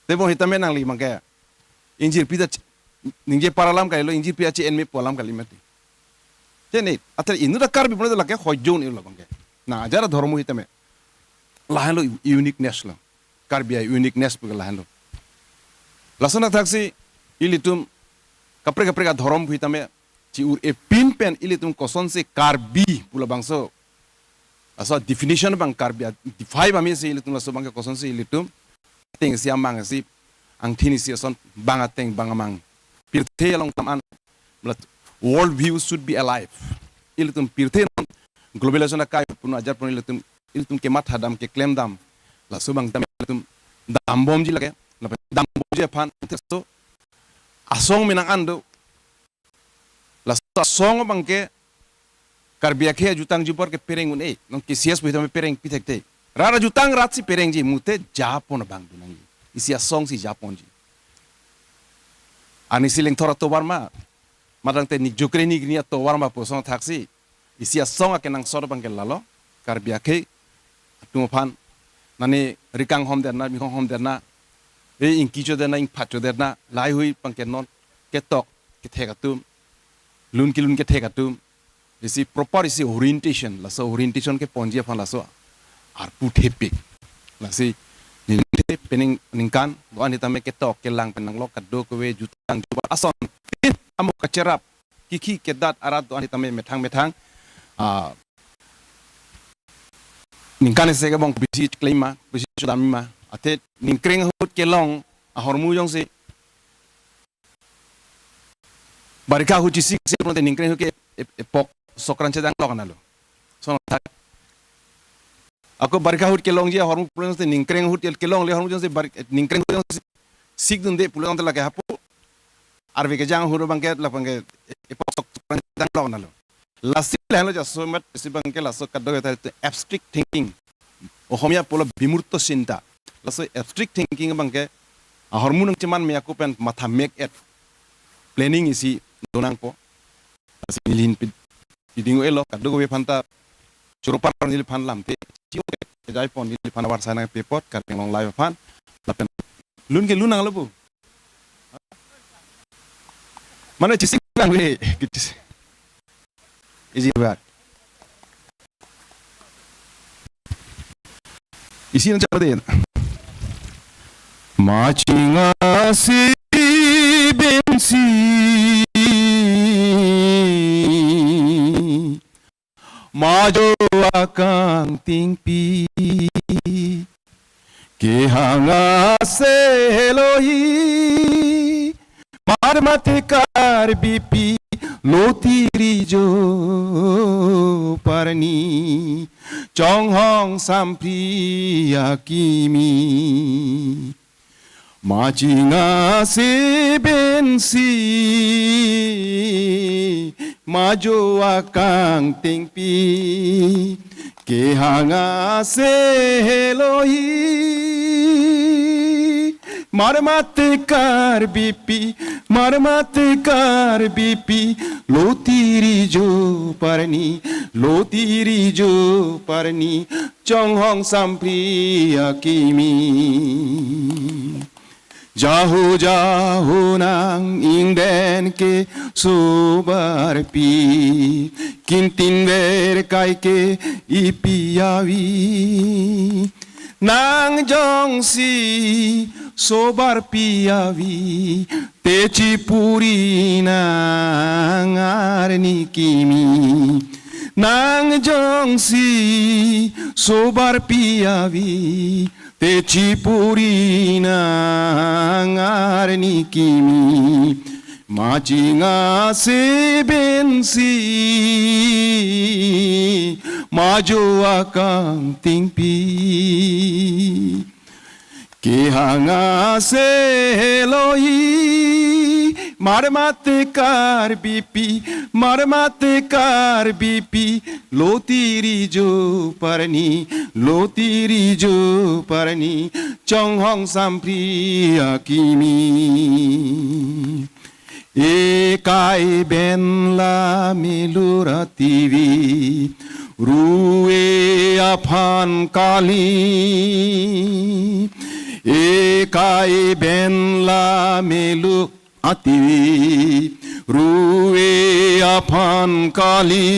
Tebonsitame nangli abang ke ingjirpi ta ch-, ningje par alam kalilo, ingjirpi achi enme pu alam kali mati. Chini, athe inut a Karbi pura lake hojong ilo abang ke. Na ajar adhorom hitame lahenlo uniqueness lo. Karbi a-uniqueness pu ke lahenlo. Lason athaksi ilitum kaprek kaprek adhorom pu hitame chi-ur-e pin pen ilitum kosonsi Karbi pu labangso, laso definition abang Karbi a-define abang si ilitum laso abang ke kosonsi ilitum ateng isi, amang isi, angthin isi ason bang ateng bang amang. Pirthe along tam an, matlab, world view should be alive. Ilitum pirthe non globalization akai punu ajar punu ilitum, ilitum kematha dam, keklem dam. Laso abang tam ilitum dambomji lake, lapen dambomji aphan, so asong menang an do. Laso asong abang ke Karbi akhei ajutang jubor ke pereng un-e, non K C S pu hitame pereng pithekte. Rat ajutang rat si perengji, mute japon abang dunangji. Isi asong si japonji. Ani si Lengthor atovar ma, Matang te nik jukre nik ni atovar ma puson thaksi. Isi asong akenangsot abang ke lalo. Karbi akhei atum aphan nani ri kanghomdetna, mi kanghomdetna, e ingki chodetna, ingphat chodetna, lahaihui abang ke non ketok kethek atum, lun kelun kethek atum, isi proper isi orientation, laso orientation keponji aphan laso arpu thepik. Lasi ninte penang ningkan do-an sitame ketok kelang pen nanglok kadokave jutang jubat ason pin amuk kacherap kikhi kedat arat do-an sitame methang methang, ah, ningkan isi kebong bisi klima, bisi chodam ma. Athe ningkreng ahut kelong ahormu jongsi barikha ahut chesik si pulote ningkreng ahut ke ep-, epok sokran chedang lok nalo. Son thak. Ako barikha ahut kelongji ahormu pulote ningkreng ahut ke-, kelongle ahormu jongsi bar-, ningkreng ahut jongsi sikdunde pulote lake hapu arve kejang ahut abang ke labang ke epok sokran chedang lok nalo. Lasi lahenlo jasemet isi abang ke laso kadokave ta abstract thinking. Ohomia pulo bimurto chinta. Laso abstract thinking abang ke ahormu nangcheman me ako pen matha mek et planning isi donangpo. Lasi neli ahin pid-, piding-o-elo kadokave aphan ta choro par neliphan lamthe. Chio ke jai pon neliphan avarsai nangpepot Karbi Anglong Live aphan. Lapen lun kelun nanglo bu. Mane chesik lang le. Isi bak. Isi nang charo din. Machinga si bensi majo akangtingpi. Kehanga se helohi, marmate Karbipi, lotiri jo parni, chonghong sampri akimi. Machinga se bensi, majo akangtingpi, kehanga se helohi. Marmate Karbipi, marmate Karbipi, lotiri jo parni, lotiri jo parni, chonghong sampri akimi. Jahu jahu nang ingden ke sobarpi, kintin ver kai ke ipi avi. Nang jongsi sobarpi avi, te chipuri nang arni kimi. Nang jongsi sobarpi avi, te chipuri nang arni kimi. Machinga se bensi, majo akangtingpi. Kehanga se helohi, marmate Karbipi, marmate Karbipi, lotiri jo parni, lotiri jo parni, chonghong sampri akimi. Ekai ben la melur ativi, ruve aphan kali. Ekai ben la melur ativi, ruve aphan kali.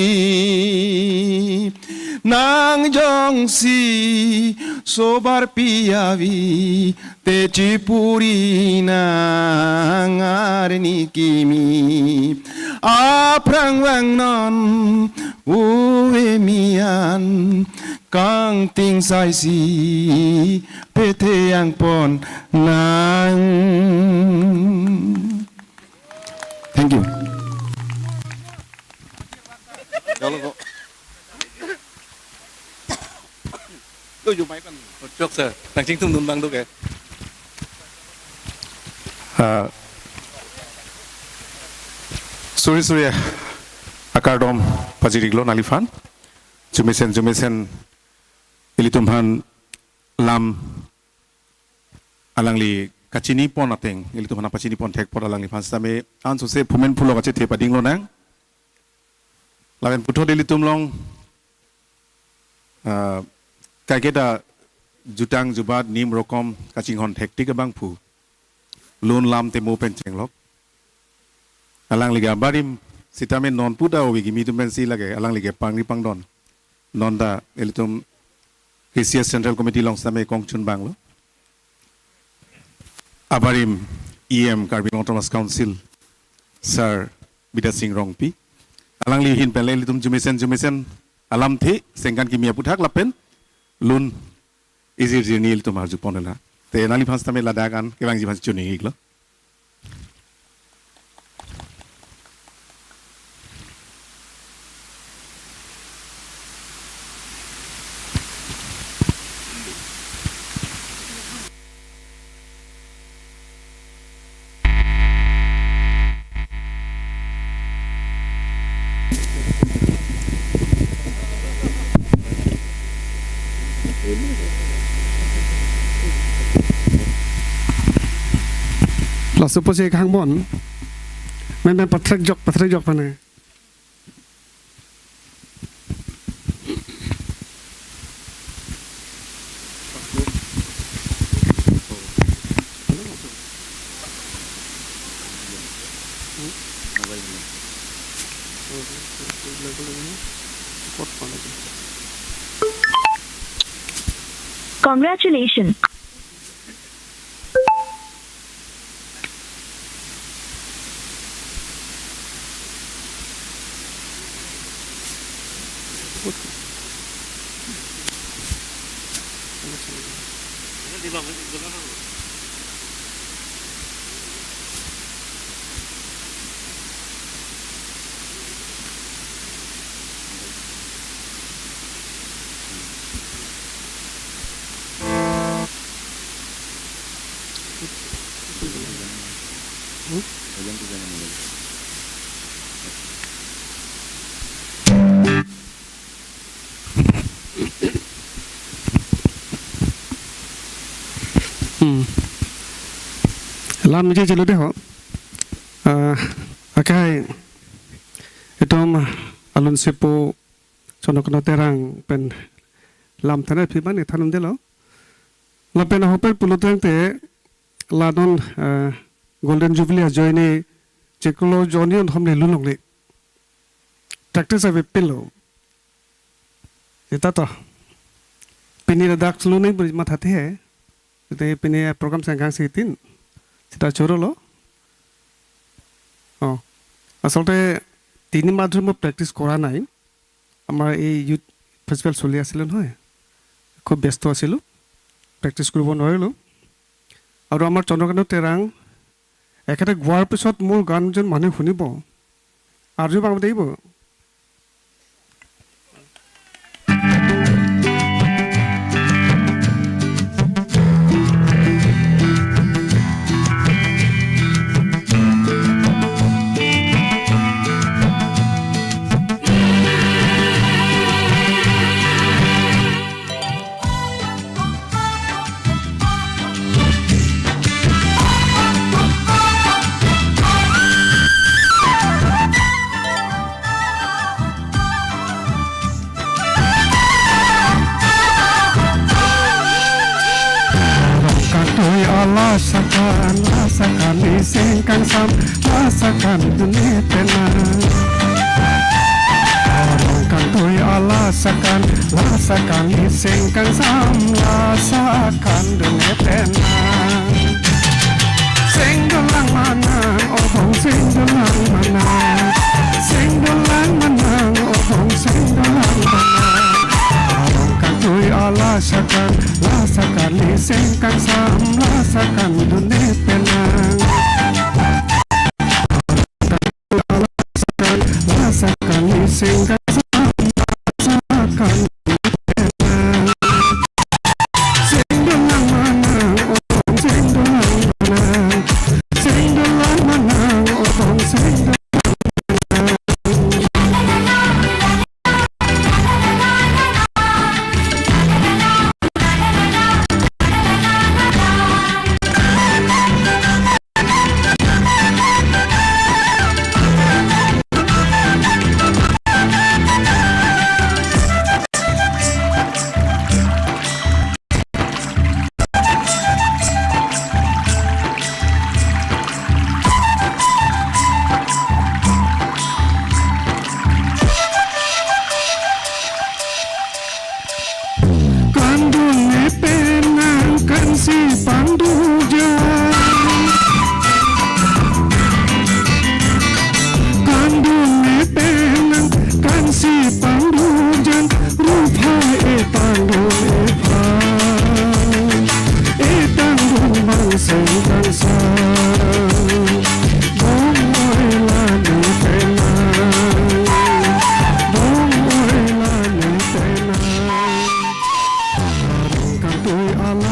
Nang jongsi sobarpi avi, te chipuri nang arni kimi. Aphrang vangnon uve mian, kangting saisi pethe angpon nang. Thank you. Jalo ko. Lo, yo, mic kan. Chok, sir. Nang chingthum dun bang duk, eh. Ah, suri suri akardom pajir-iklo nangliphan. Arjumesen arjumesen ilitum aphan lam alangli kachini pon ateng, ilitum aphan pachini pon thek apot alangliphan sitame ansose phumen phulok achethe pading lonang. Lapen puthot ilitum along, ah, kaiketa jutang jubat nim rokom kachinghon thektik abangphu, lun lam temo pen chenglok. Alangli ke abarim sitame non puta ove kimi atum pensi lake alangli ke pangri pangdon. Non ta ilitum K C S Central Committee along sitame kongchun abang lo. Abarim E M Karbi Anglong Autonomous Council, Sir Bidya Sing Rongpi. Alangli ahin pen le ilitum jumesen jumesen alamthe sengkan kimi aputhak lapen lun ijir jirni ilitum arju ponela. Te nangliphan sitame ladak an kevangji aphan choningri iklo. Laso apotsi khangbon. Men men pathrekjok, pathrekjok pane. Congratulations. Hmm. Lam meji chelo dei ho. Ah, akai itum alun sepo Chandrakanta Terang pen lam thanai aphi mane than un-edetlo. Lapen ahok pen pulo tangte la non, eh, Golden Jubilee ajoine chiklo jonni on hom le lunlongle. Practice avepinlo. Seta to. Pini ladak lunang pu mathathe. Seta pini program sengkang sitin. Seta chorolo. Oh. Asolte tini মাহ ধৰি মই প্ৰেক্টিছ কৰা নাই। আমাৰ এই youth festival চলি আছিলে নহয়, খুব ব্যস্ত আছিলোঁ, প্ৰেক্টিছ কৰিব নোৱাৰিলোঁ। আৰু আমাৰ চন্দ্ৰকান্ত তেৰাং এখেতে গোৱাৰ পিছত মোৰ গান যেন মানুহে শুনিব, আৰ্জু বাং দিব। Kantui alasakan, lasakan ni sengkangsam, lasakan duni penang. Kantui alasakan, lasakan ni sengkangsam, lasakan duni penang. Seng dolang manang, obong seng dolang manang. Seng dolang manang, obong seng dolang manang. Arong kantui alasakan, lasakan ni sengkangsam, lasakan duni penang. Lasakan ni sengkangsam, lasakan duni penang. Seng dolang manang, obong seng dolang manang. Seng dolang manang, obong seng dolang manang.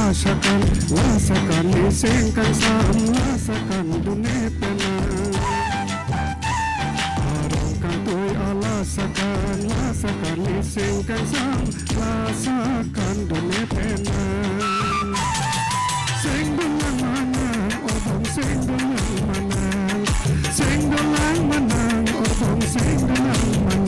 Lasakan, lasakan, niseng kangsam, lasakan dun-e penang. Arong kantoi alasakan, lasakan, niseng kangsam, lasakan dun-e penang. Seng dun lang manang, obong seng dun lang manang. Seng dun lang manang, obong seng dun lang manang.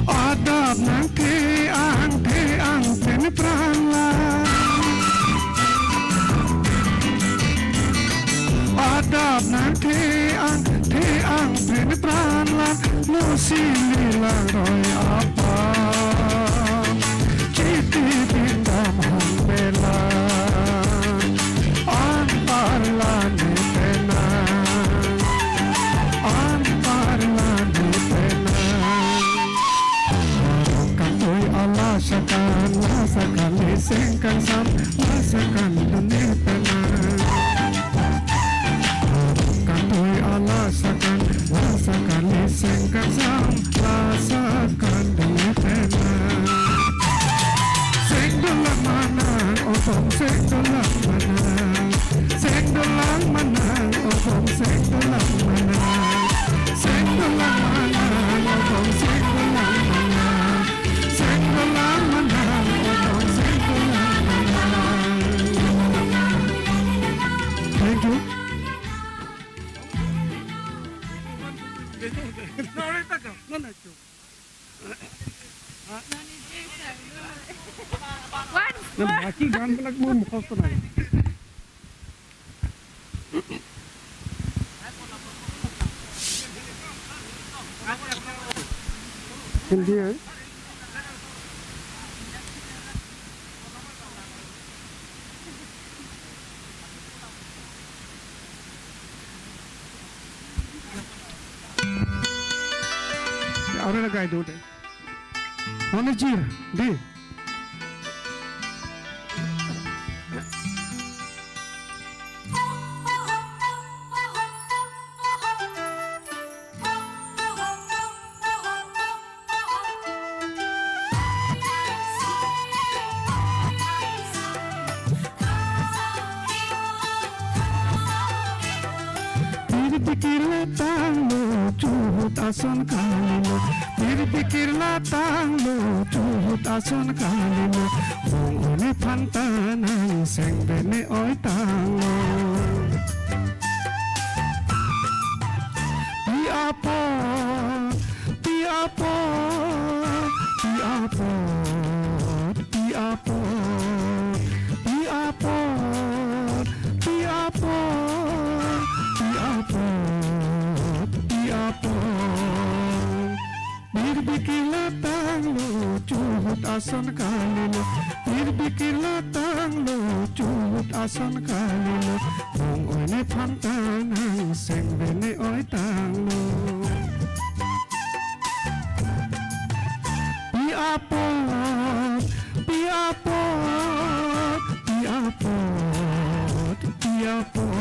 Adap nang the-ang, the-ang pen pran lang. Adap nang the-ang, the-ang pen pran lang. Musi li langroi apam, chiti bindam hong belang. Anparla ne penang, anparla ne penang. Arong kantoi alasakan, lasakan niseng kangsam, lasakan dun-e penang. Arong kantoi alasakan, lasakan niseng kangsam, lasakan dun-e penang. Seng dun lang manang, obong seng dun lang manang. Seng dun lang manang, obong seng dun lang manang. Seng dun lang manang, obong seng dun lang manang. Seng dun lang manang, obong seng dun lang manang. Thank you. Once না, more. বাকি গানবিলাক মোৰ মুখস্থ নাই। হিন্দী হয়। Aurora Gai Dode. Onejir, di. Pirpi kirla tanglo, chuhut ason kalilo. Pirpi kirla tanglo, chuhut ason kalilo. Bong-oi nephan ta nang seng bene oi tanglo. Pi apot, pi apot, pi apot, pi apot, pi apot, pi apot, pi apot, pi apot. Pirpi kirla tanglo, chuhut ason kalilo. Pirpi kirla tanglo, chuhut ason kalilo. Bong-oi nephan ta nang seng bene oi tanglo. Pi apot, pi apot, pi apot, pi apot.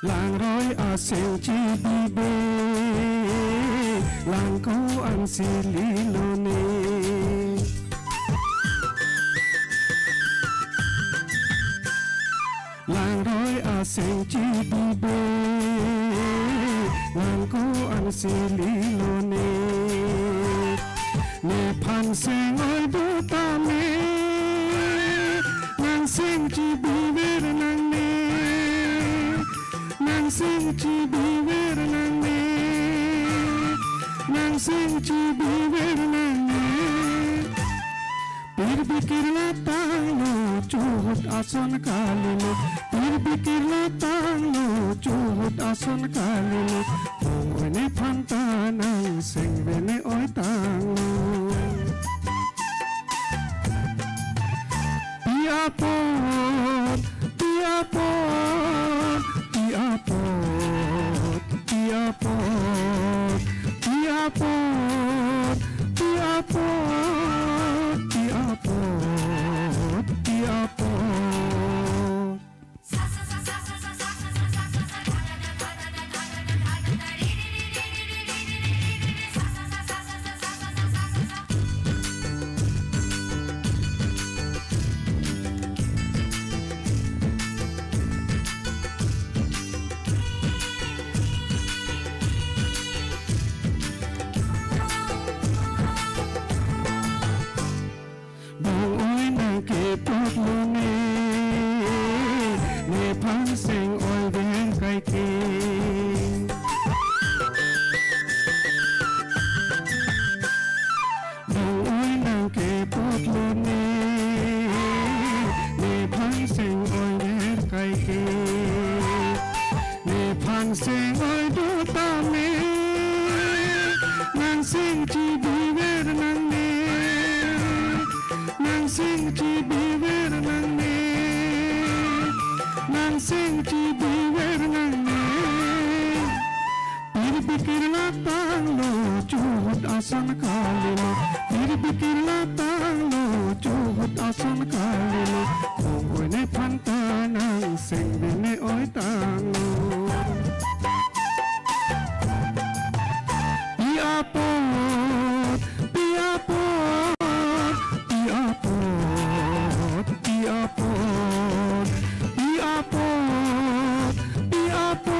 Langroi aseng chibibe, langko-an si lilo ne. Langroi aseng chibibe, sililo ne. Nephan seng-oi do tame, nang seng chibiver nangne, nang seng chibiver nangne, nang seng chibiver nangne. Pirbi kirla tanglo, chuhut ason kalilo. Pirbi kirla tanglo, chuhut ason kalilo. Bong-oi nephan ta nang seng vene oi tanglo. Pi apot, pi apot, pi apot, pi apot, pi apot, pi apot, pi apot, pi apot. Bong-oi nang kepotlo ne, nephan seng-oi ver kaike. Bong-oi nang kepotlo ne, nephan seng-oi ver kaike. Nephan seng-oi do tame, nang seng chibiver nangne, nang seng chibiver nangne, nang seng chibiver nangne. Pirbi kirla tanglo, chuhut ason kalilo. Pirbi kirla tanglo, chuhut ason kalilo. Bong-oi nephan ta nang seng vene oi tanglo. Pi apot, pi apot, pi apot, pi apot, pi apot, pi apot,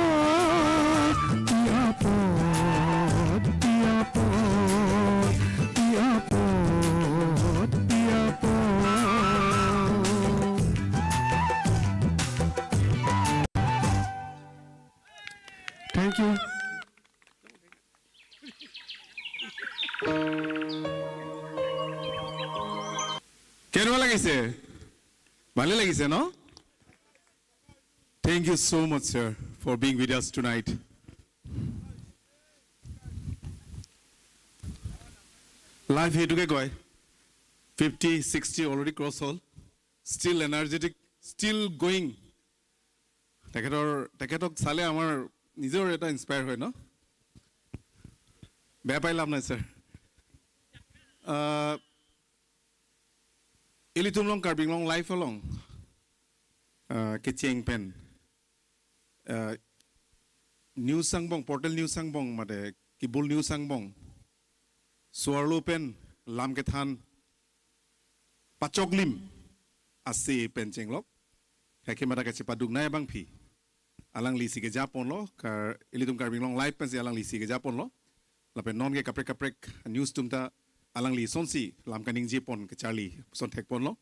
pi apot, pi apot, pi apot. Thank you. কেনেকুৱা লাগিছে? ভালে লাগিছে ন? Thank you so much, sir, for being with us tonight. Life সেইটোকে কয়, fifty sixty already cross হ'ল, still energetic, still going. তেখেতৰ, তেখেতক চালে আমাৰ নিজৰ এটা ইনস্পায়াৰ হয় ন? বেয়া পাই লাভ নাই, ছাৰ। আহ, ilitum along Karbi Anglong Live along, ah, kecheng pen, ah, news angbong, portal news angbong, mate cable news angbong, so-arlo pen lam kethan pachoklim ase pen chenglok, kaike mata kachepaduk nai abangpi alangli si keja ponlo, kar, ilitum Karbi Anglong Live pensi alangli si keja ponlo. Lapen non ke kaprek kaprek news atum ta alangli asonsi lam kaningje pon kacharli ason thek ponlo.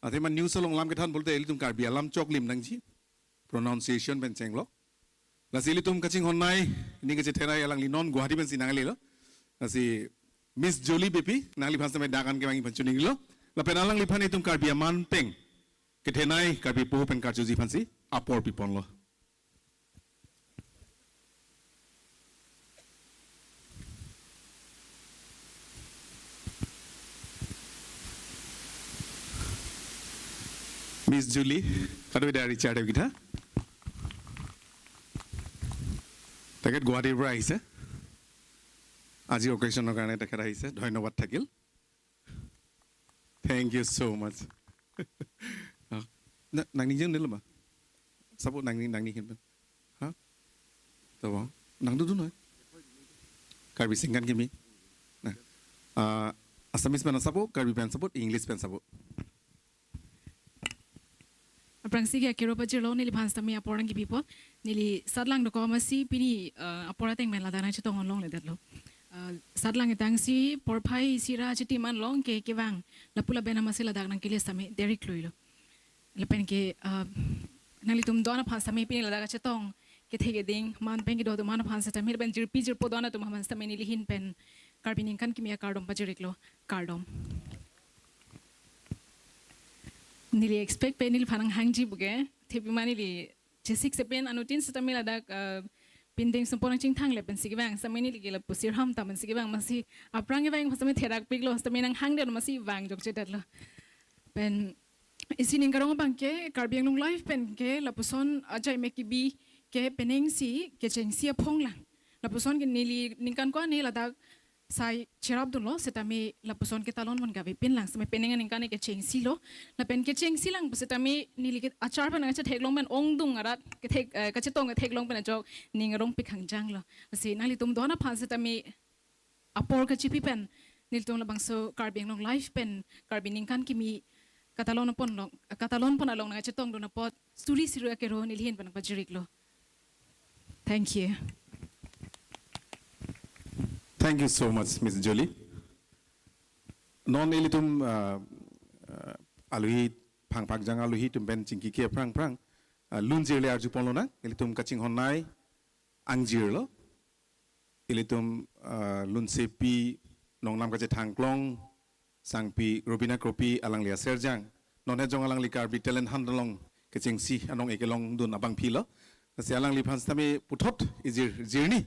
Athema news along lam kethan pulote ilitum Karbi alam choklim nangji, pronunciation pen chenglok. Lasi ilitum kachinghon nai, ning kachethenei alangli non Guwahati pensi nanglelo. Lasi Miss Julie Beypi, nangliphan sampai dakan kevang iphan choninglo. Lapen alangliphan itum Karbi aman peng kethenei Karbi poho pen karjuji aphansi apor piponlo. মিছ জুলি, কাটো এতিয়া ৰিচাৰ্ড এইকেইটা। তেখেত গুৱাহাটীৰ পৰা আহিছে। আজি অকেশ্যনৰ কাৰণে তেখেত আহিছে, ধন্যবাদ থাকিল। Thank you so much. Ah, na, nangning jeng dulu, Ma. Sabo nangning, nangning hin pen. Ha? Tabo. Nangdodun noi. Karbi singkan kimi. Nah. Ah, Assamese pen sabo, Karbi pen sabo, English pen sabo. Tangsi ke akero pajirlo, neliphan sitame apor nangkepi apot. Neli satlang dokok amatsi pini, eh, apor ateng pen ladak nangchetong longle detlo. Eh, satlang tangsi porphai isi ra chiti man long ke kevang. Lapu lapen amatsi ladak nangkele sitame derek loilo. Lapen ke, eh, nanglitum do-an aphan sitame pini ladak kachetong kethe keding man pen kedo atum aphan sitame lapen jirpi jirpo do-an atum aphan sitame neli ahin pen Karbi Ningkan Kimi akardom pajir-iklo, kardom. Neli expect pen neliphan nanghangji puke, thepima neli chesik sepen anuttin sitame ladak, eh, pindeng sumpon nangchingthang le pensi kevang, sitame neli ke lapu sirham ta pensi kevang, amatsi aphrang kevang sitame therakpiklo, sitame nanghangdet amatsi vang jokchedetlo. Pen isi ning karong abang ke Karbi Anglong Live pen ke lapuson ajai me kebi ke penengsi kechengsi aphong lang. Lapuson ke neli ningkan ko-an ne ladak sai cherapdunlo, sitame lapuson ketalon pon kavepin lang, sitame penang aningkan ke kechengsilo. Lapen kechengsi lang pu sitame neli ke achar pen nangchetheklong pen ongdung arat kethek, eh, kachetong ketheklong pen ajok ning arong pikhang janglo. Lasi nanglitum do-an aphan sitame apor kachipi pen nelitum labangso Karbi Anglong Live pen Karbi Ningkan Kimi katalon pon long, katalon pon along nangchetongdun apot suri suri akero neli ahin pen nangpajir-iklo. Thank you. Thank you so much, Miss Jolie. Non ilitum, uh, uh, alohi phangphak jang alohi atum pen chingki ke aphrang aphrang, uh, lunjirle arjupon lonang, ilitum kachinghon nei angjirlo. Ilitum, ah, lunsepi nongnam kachethangklong sangpi Robina Kropi alangli aserjang. Non hejong alangli Karbi Talent Hunt along kechengsi anong ekelongdun abangphilo. Lasi alangliphan sitame puthot ijir jirni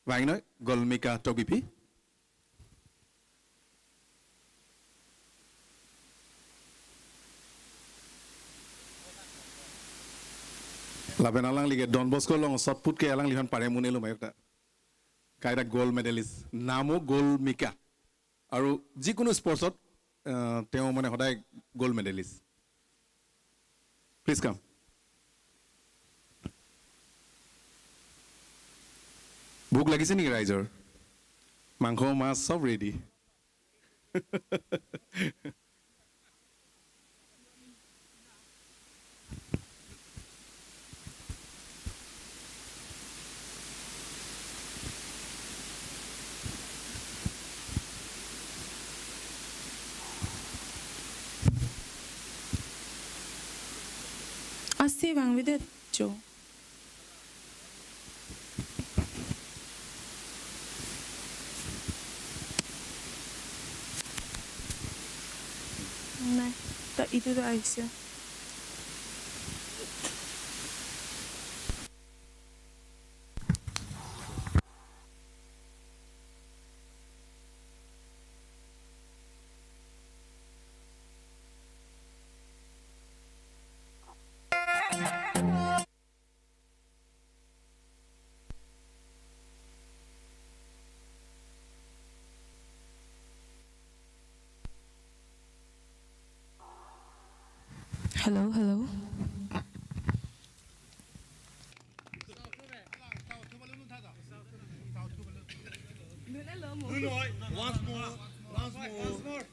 vangnoi Golmika Tokbiphi. Lapen alangli ke Don Bosco along shot put ke alangliphan parem un-elo mayok ta. Kaita gold medalist. Namo Golmika. আৰু যিকোনো স্পৰ্টছত, আহ, তেওঁ মানে সদায় gold medallist. Please come. ভোক লাগিছে নেকি ৰাইজৰ? মাংস, মাছ চব ready. Asi vangvedet cho. Nai, ta itu ta aise. Hello, hello. Once more, once more.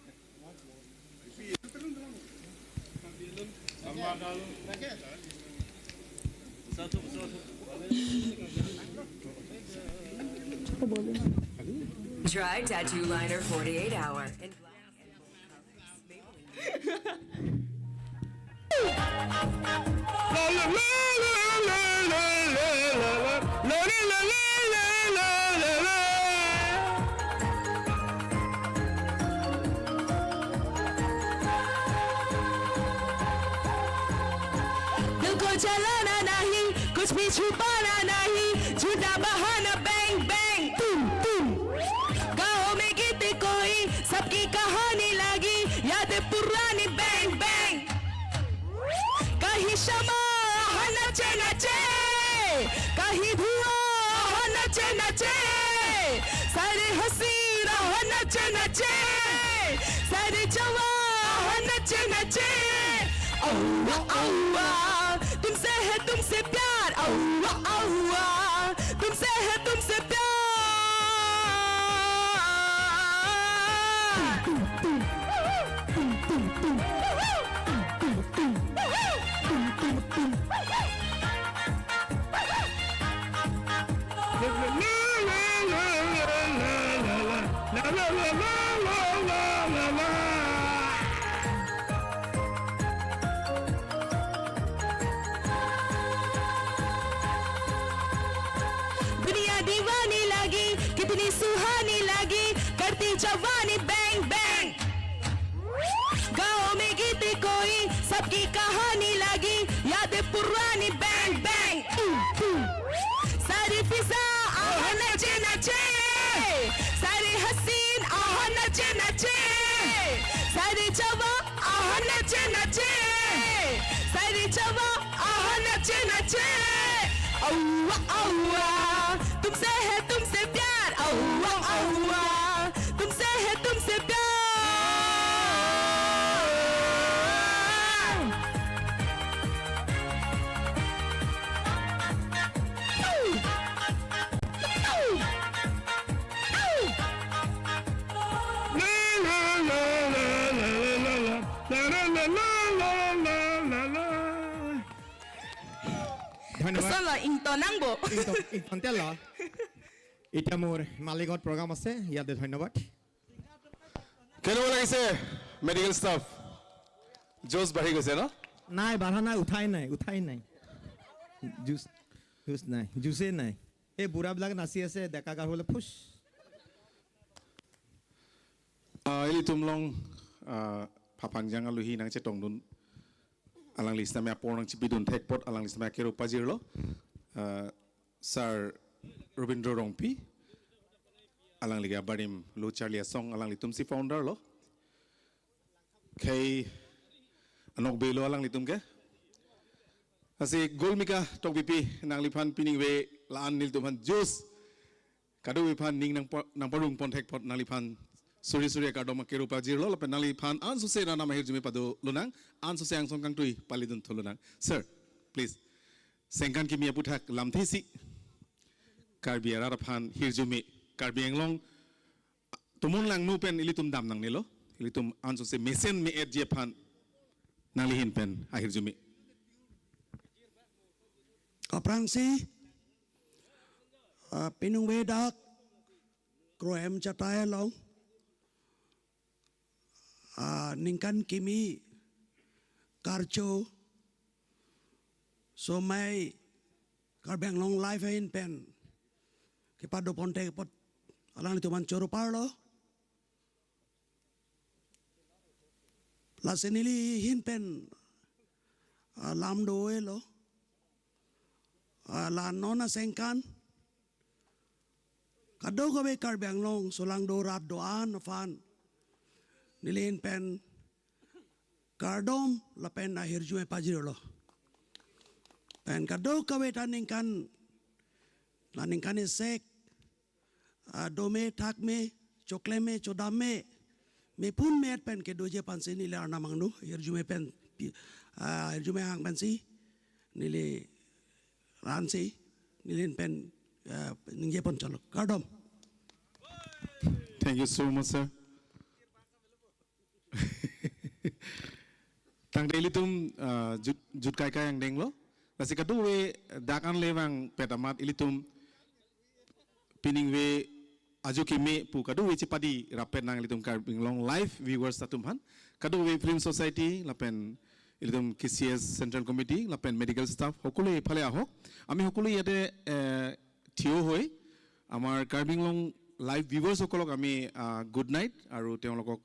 Dry tattoo liner forty-eight hour. तुमको जलाना नहीं, कुछ भी छुपाना नहीं, झूठा बहाना, bang bang, तुम तुम। गाँव में गीत कोई, सबकी कहानी लगी, यादें पुरानी, bang bang। कहीं शमा, हाँ, नचे नचे, कहीं धुआं, हाँ, नचे नचे, सारे हसीना, हाँ, नचे नचे, सारे जवां, हाँ, नचे नचे। अव्वा अव्वा, तुमसे है तुमसे प्यार, अव्वा अव्वा, तुमसे है तुमसे प्यार। दुनिया दीवानी लगी, कितनी सुहानी लगी, करती जवानी bang bang। गाँव में गीत कोई, सबकी कहानी लगी, यादें पुरानी bang bang। सारी फिजा आहा नचे नचे, सारी हसीन आहा नचे नचे, सारी जवा आहा नचे नचे, सारी जवा आहा नचे नचे। अव्वा अव्वा, तुमसे है तुमसे प्यार, अव्वा अव्वा, तुमसे है तुमसे प्यार। ধন্যবাদ। Solo ingtonangbo. ইংটন- ইংটনতেল। এতিয়া মোৰ মালিগাঁৱত প্ৰগ্ৰাম আছে, ইয়াতে ধন্যবাদ। কেনেকুৱা লাগিছে মেডিকেল ষ্টাফ? জোচ বাঢ়ি গৈছে ন? নাই, বাঢ়া নাই, উঠাই নাই, উঠাই নাই। জুচ জুচ নাই, জুচেই নাই। এই বুঢ়াবিলাক নাচি আছে, ডেকা গাভৰুলে ফুচ। Ah, ilitum along, ah, phaphang jang aluhi nangchetongdun alangli sitame apor nangchipidun thek apot alangli sitame akero pajirlo. Ah, Sir Robindro Rongpi, alangli ke abarim Lo Charli Asong alanglitum si founder lo. Khei anokbe lo alanglitum ke. Lasi Golmika Tokbipi, nangliphan piningve la-an nelitum aphan jus kadokave aphan ning nangpa- nangparong pon thek apot nangliphan suri suri akardom akero pajirlo lapen nangliphan ansose nanam ahirjume pado lonang, ansose angsong kangtui palidun tho lonang. Sir, please. Sengkan kimi aputhak lamthe isi Karbi arat aphan hirjume, Karbi Anglong tomon langno pen ilitum dam nangnelo, ilitum ansose mesen me-etji aphan nanglihin pen ahirjume. Aphrangsi, ah, piningve dak Kro-em Chatai along, ah, ningkan kimi karcho somai Karbi Anglong Live ahin pen kepado pon thek apot alanglitum aphan choro parlo. Lasi nelihin pen, ah, lam do-elo. Ah, la non asengkan kadokave Karbi Anglong solangdo rat do-an aphan nelihin pen kardom lapen ahirjume pajirlo. Pen kadokave ta ningkan, la ningkan isek, ah, dome thakme, chokleme chodamme, mepun me-et pen kedoji aphansi neli arnam angno hirjume pen pi- ah, hirjume hang pensi neli ransi nelihin pen, ah, ningje pon chalo. Kardom. Thank you so much, sir. Tangte ilitum, ah, jut, jutkaikai angdenglo. Lasi kadokave dak an le vangpet amat ilitum piningve ajo keme pu kadokave chepadi rappet nang ilitum Karbi Anglong Live viewers atum aphan. Kadokave Film Society lapen ilitum K C S Central Committee lapen medical staff সকলোৱে এইফালে আহক। আমি সকলোৱে ইয়াতে, এ, থিয় হৈ আমাৰ কাৰ্বি আংলং লাইভ ভিউৱাৰ্ছসকলক আমি, আহ, গুড নাইট আৰু তেওঁলোকক,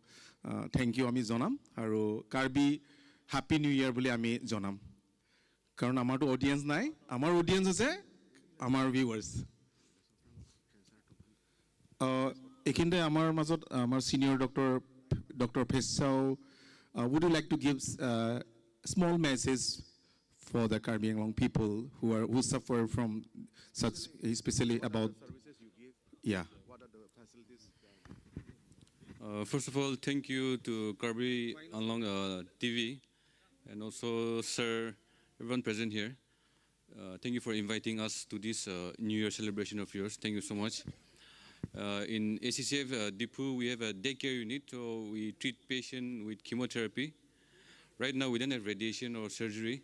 আহ, থেংক ইউ আমি জনাম আৰু কাৰ্বি হেপী নিউ ইয়াৰ বুলি আমি জনাম। কাৰণ আমাৰতো অডিয়েঞ্চ নাই, আমাৰ অডিয়েঞ্চ আছে আমাৰ ভিউৱাৰ্ছ। আহ, এইখিনিতে আমাৰ মাজত আমাৰ ছিনিয়ৰ ডক্টৰ, ডক্টৰ ভেচাও, uh, would you like to give, uh, small message for the Karbi Anglong people who are, who suffer from such, especially about, yeah. Uh, first of all, thank you to Karbi Anglong, uh, T V and also Sir, everyone present here. Uh, thank you for inviting us to this, uh, New Year celebration of yours. Thank you so much. Uh, in A C C F, uh, Diphu, we have a daycare unit, so we treat patient with chemotherapy. Right now, we don't have radiation or surgery,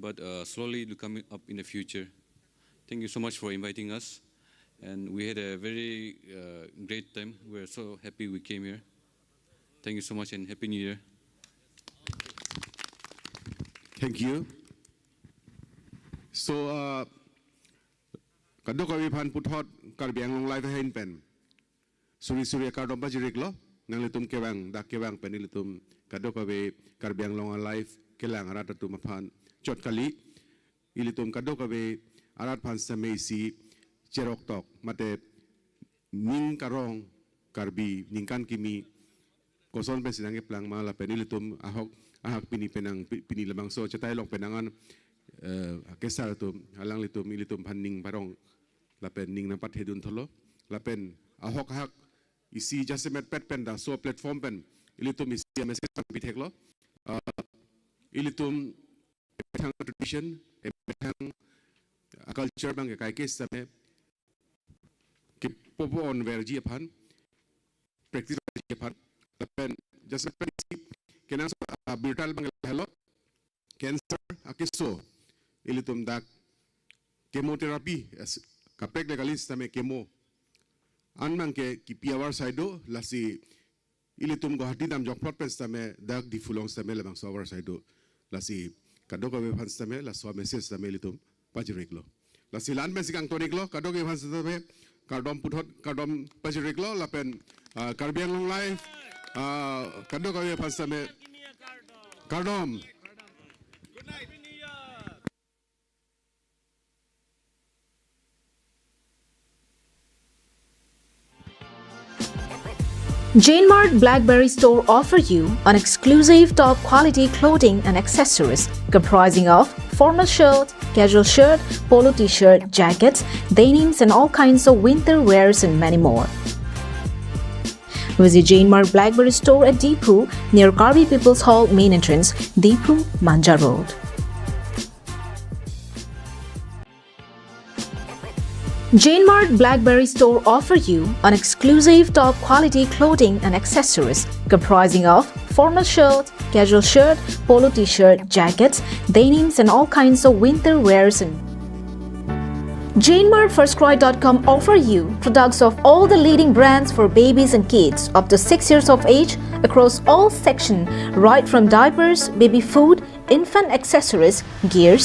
but, uh, slowly it will come up in the future. Thank you so much for inviting us. And we had a very uh, great time. We're so happy we came here. Thank you so much and Happy New Year. Thank you. So, uh, kadokave aphan puthot Karbi Anglong Live ahin pen suri suri akardom pajir-iklo. Nanglitum kevang, dak kevang pen ilitum kadokave Karbi Anglong Live kelang arat atum aphan chot kali. Ilitum kadokave arat aphan sitame isi cherok tok mate ning karong Karbi ningkan kimi koson pensi nangkeplang ma lapen ilitum ahok ahak pini penang pi- pini labangso chetai along penangan, eh, kesar atum alanglitum ilitum aphan ning parong lapen ning nangpathedun tholo lapen ahok ahak isi jasemet pet pen laso platform pen ilitum isi message pitheklo. Ah, ilitum methang tradition, methang culture abang ke kaike sitame kepo-pon verji aphan, practice verji aphan, lapen jasemet pen isi kenangsot, ah, birta abang ke lahelo, cancer akeso ilitum dak chemotherapy, as- kaprek le kali sitame chemo an abang ke kipi avarsai do, lasi ilitum Guwahati dam jokplot pen sitame dak Diphu along sitame labangso avarsai do. Lasi kadokave aphan sitame laso message sitame ilitum pajir-iklo. Lasi la-an pensi kangton-iklo, kadokave aphan sitame kardom puthot kardom pajir-iklo lapen, ah, Karbi Anglong Live, ah, kadokave aphan sitame kardom. Jane Mart Blackberry Store offer you an exclusive top quality clothing and accessories comprising of formal shirt, casual shirt, polo t-shirt, jackets, denims and all kinds of winter wears and many more. Visit Jane Mart Blackberry Store at Diphu near Karbi People's Hall main entrance, Diphu, Manja Road. Jane Mart Blackberry Store offer you an exclusive top quality clothing and accessories comprising of formal shirt, casual shirt, polo t-shirt, jackets, denims and all kinds of winter wears and Jane Mart First Cry dot com offer you products of all the leading brands for babies and kids up to six years of age across all section, right from diapers, baby food, infant accessories, gears,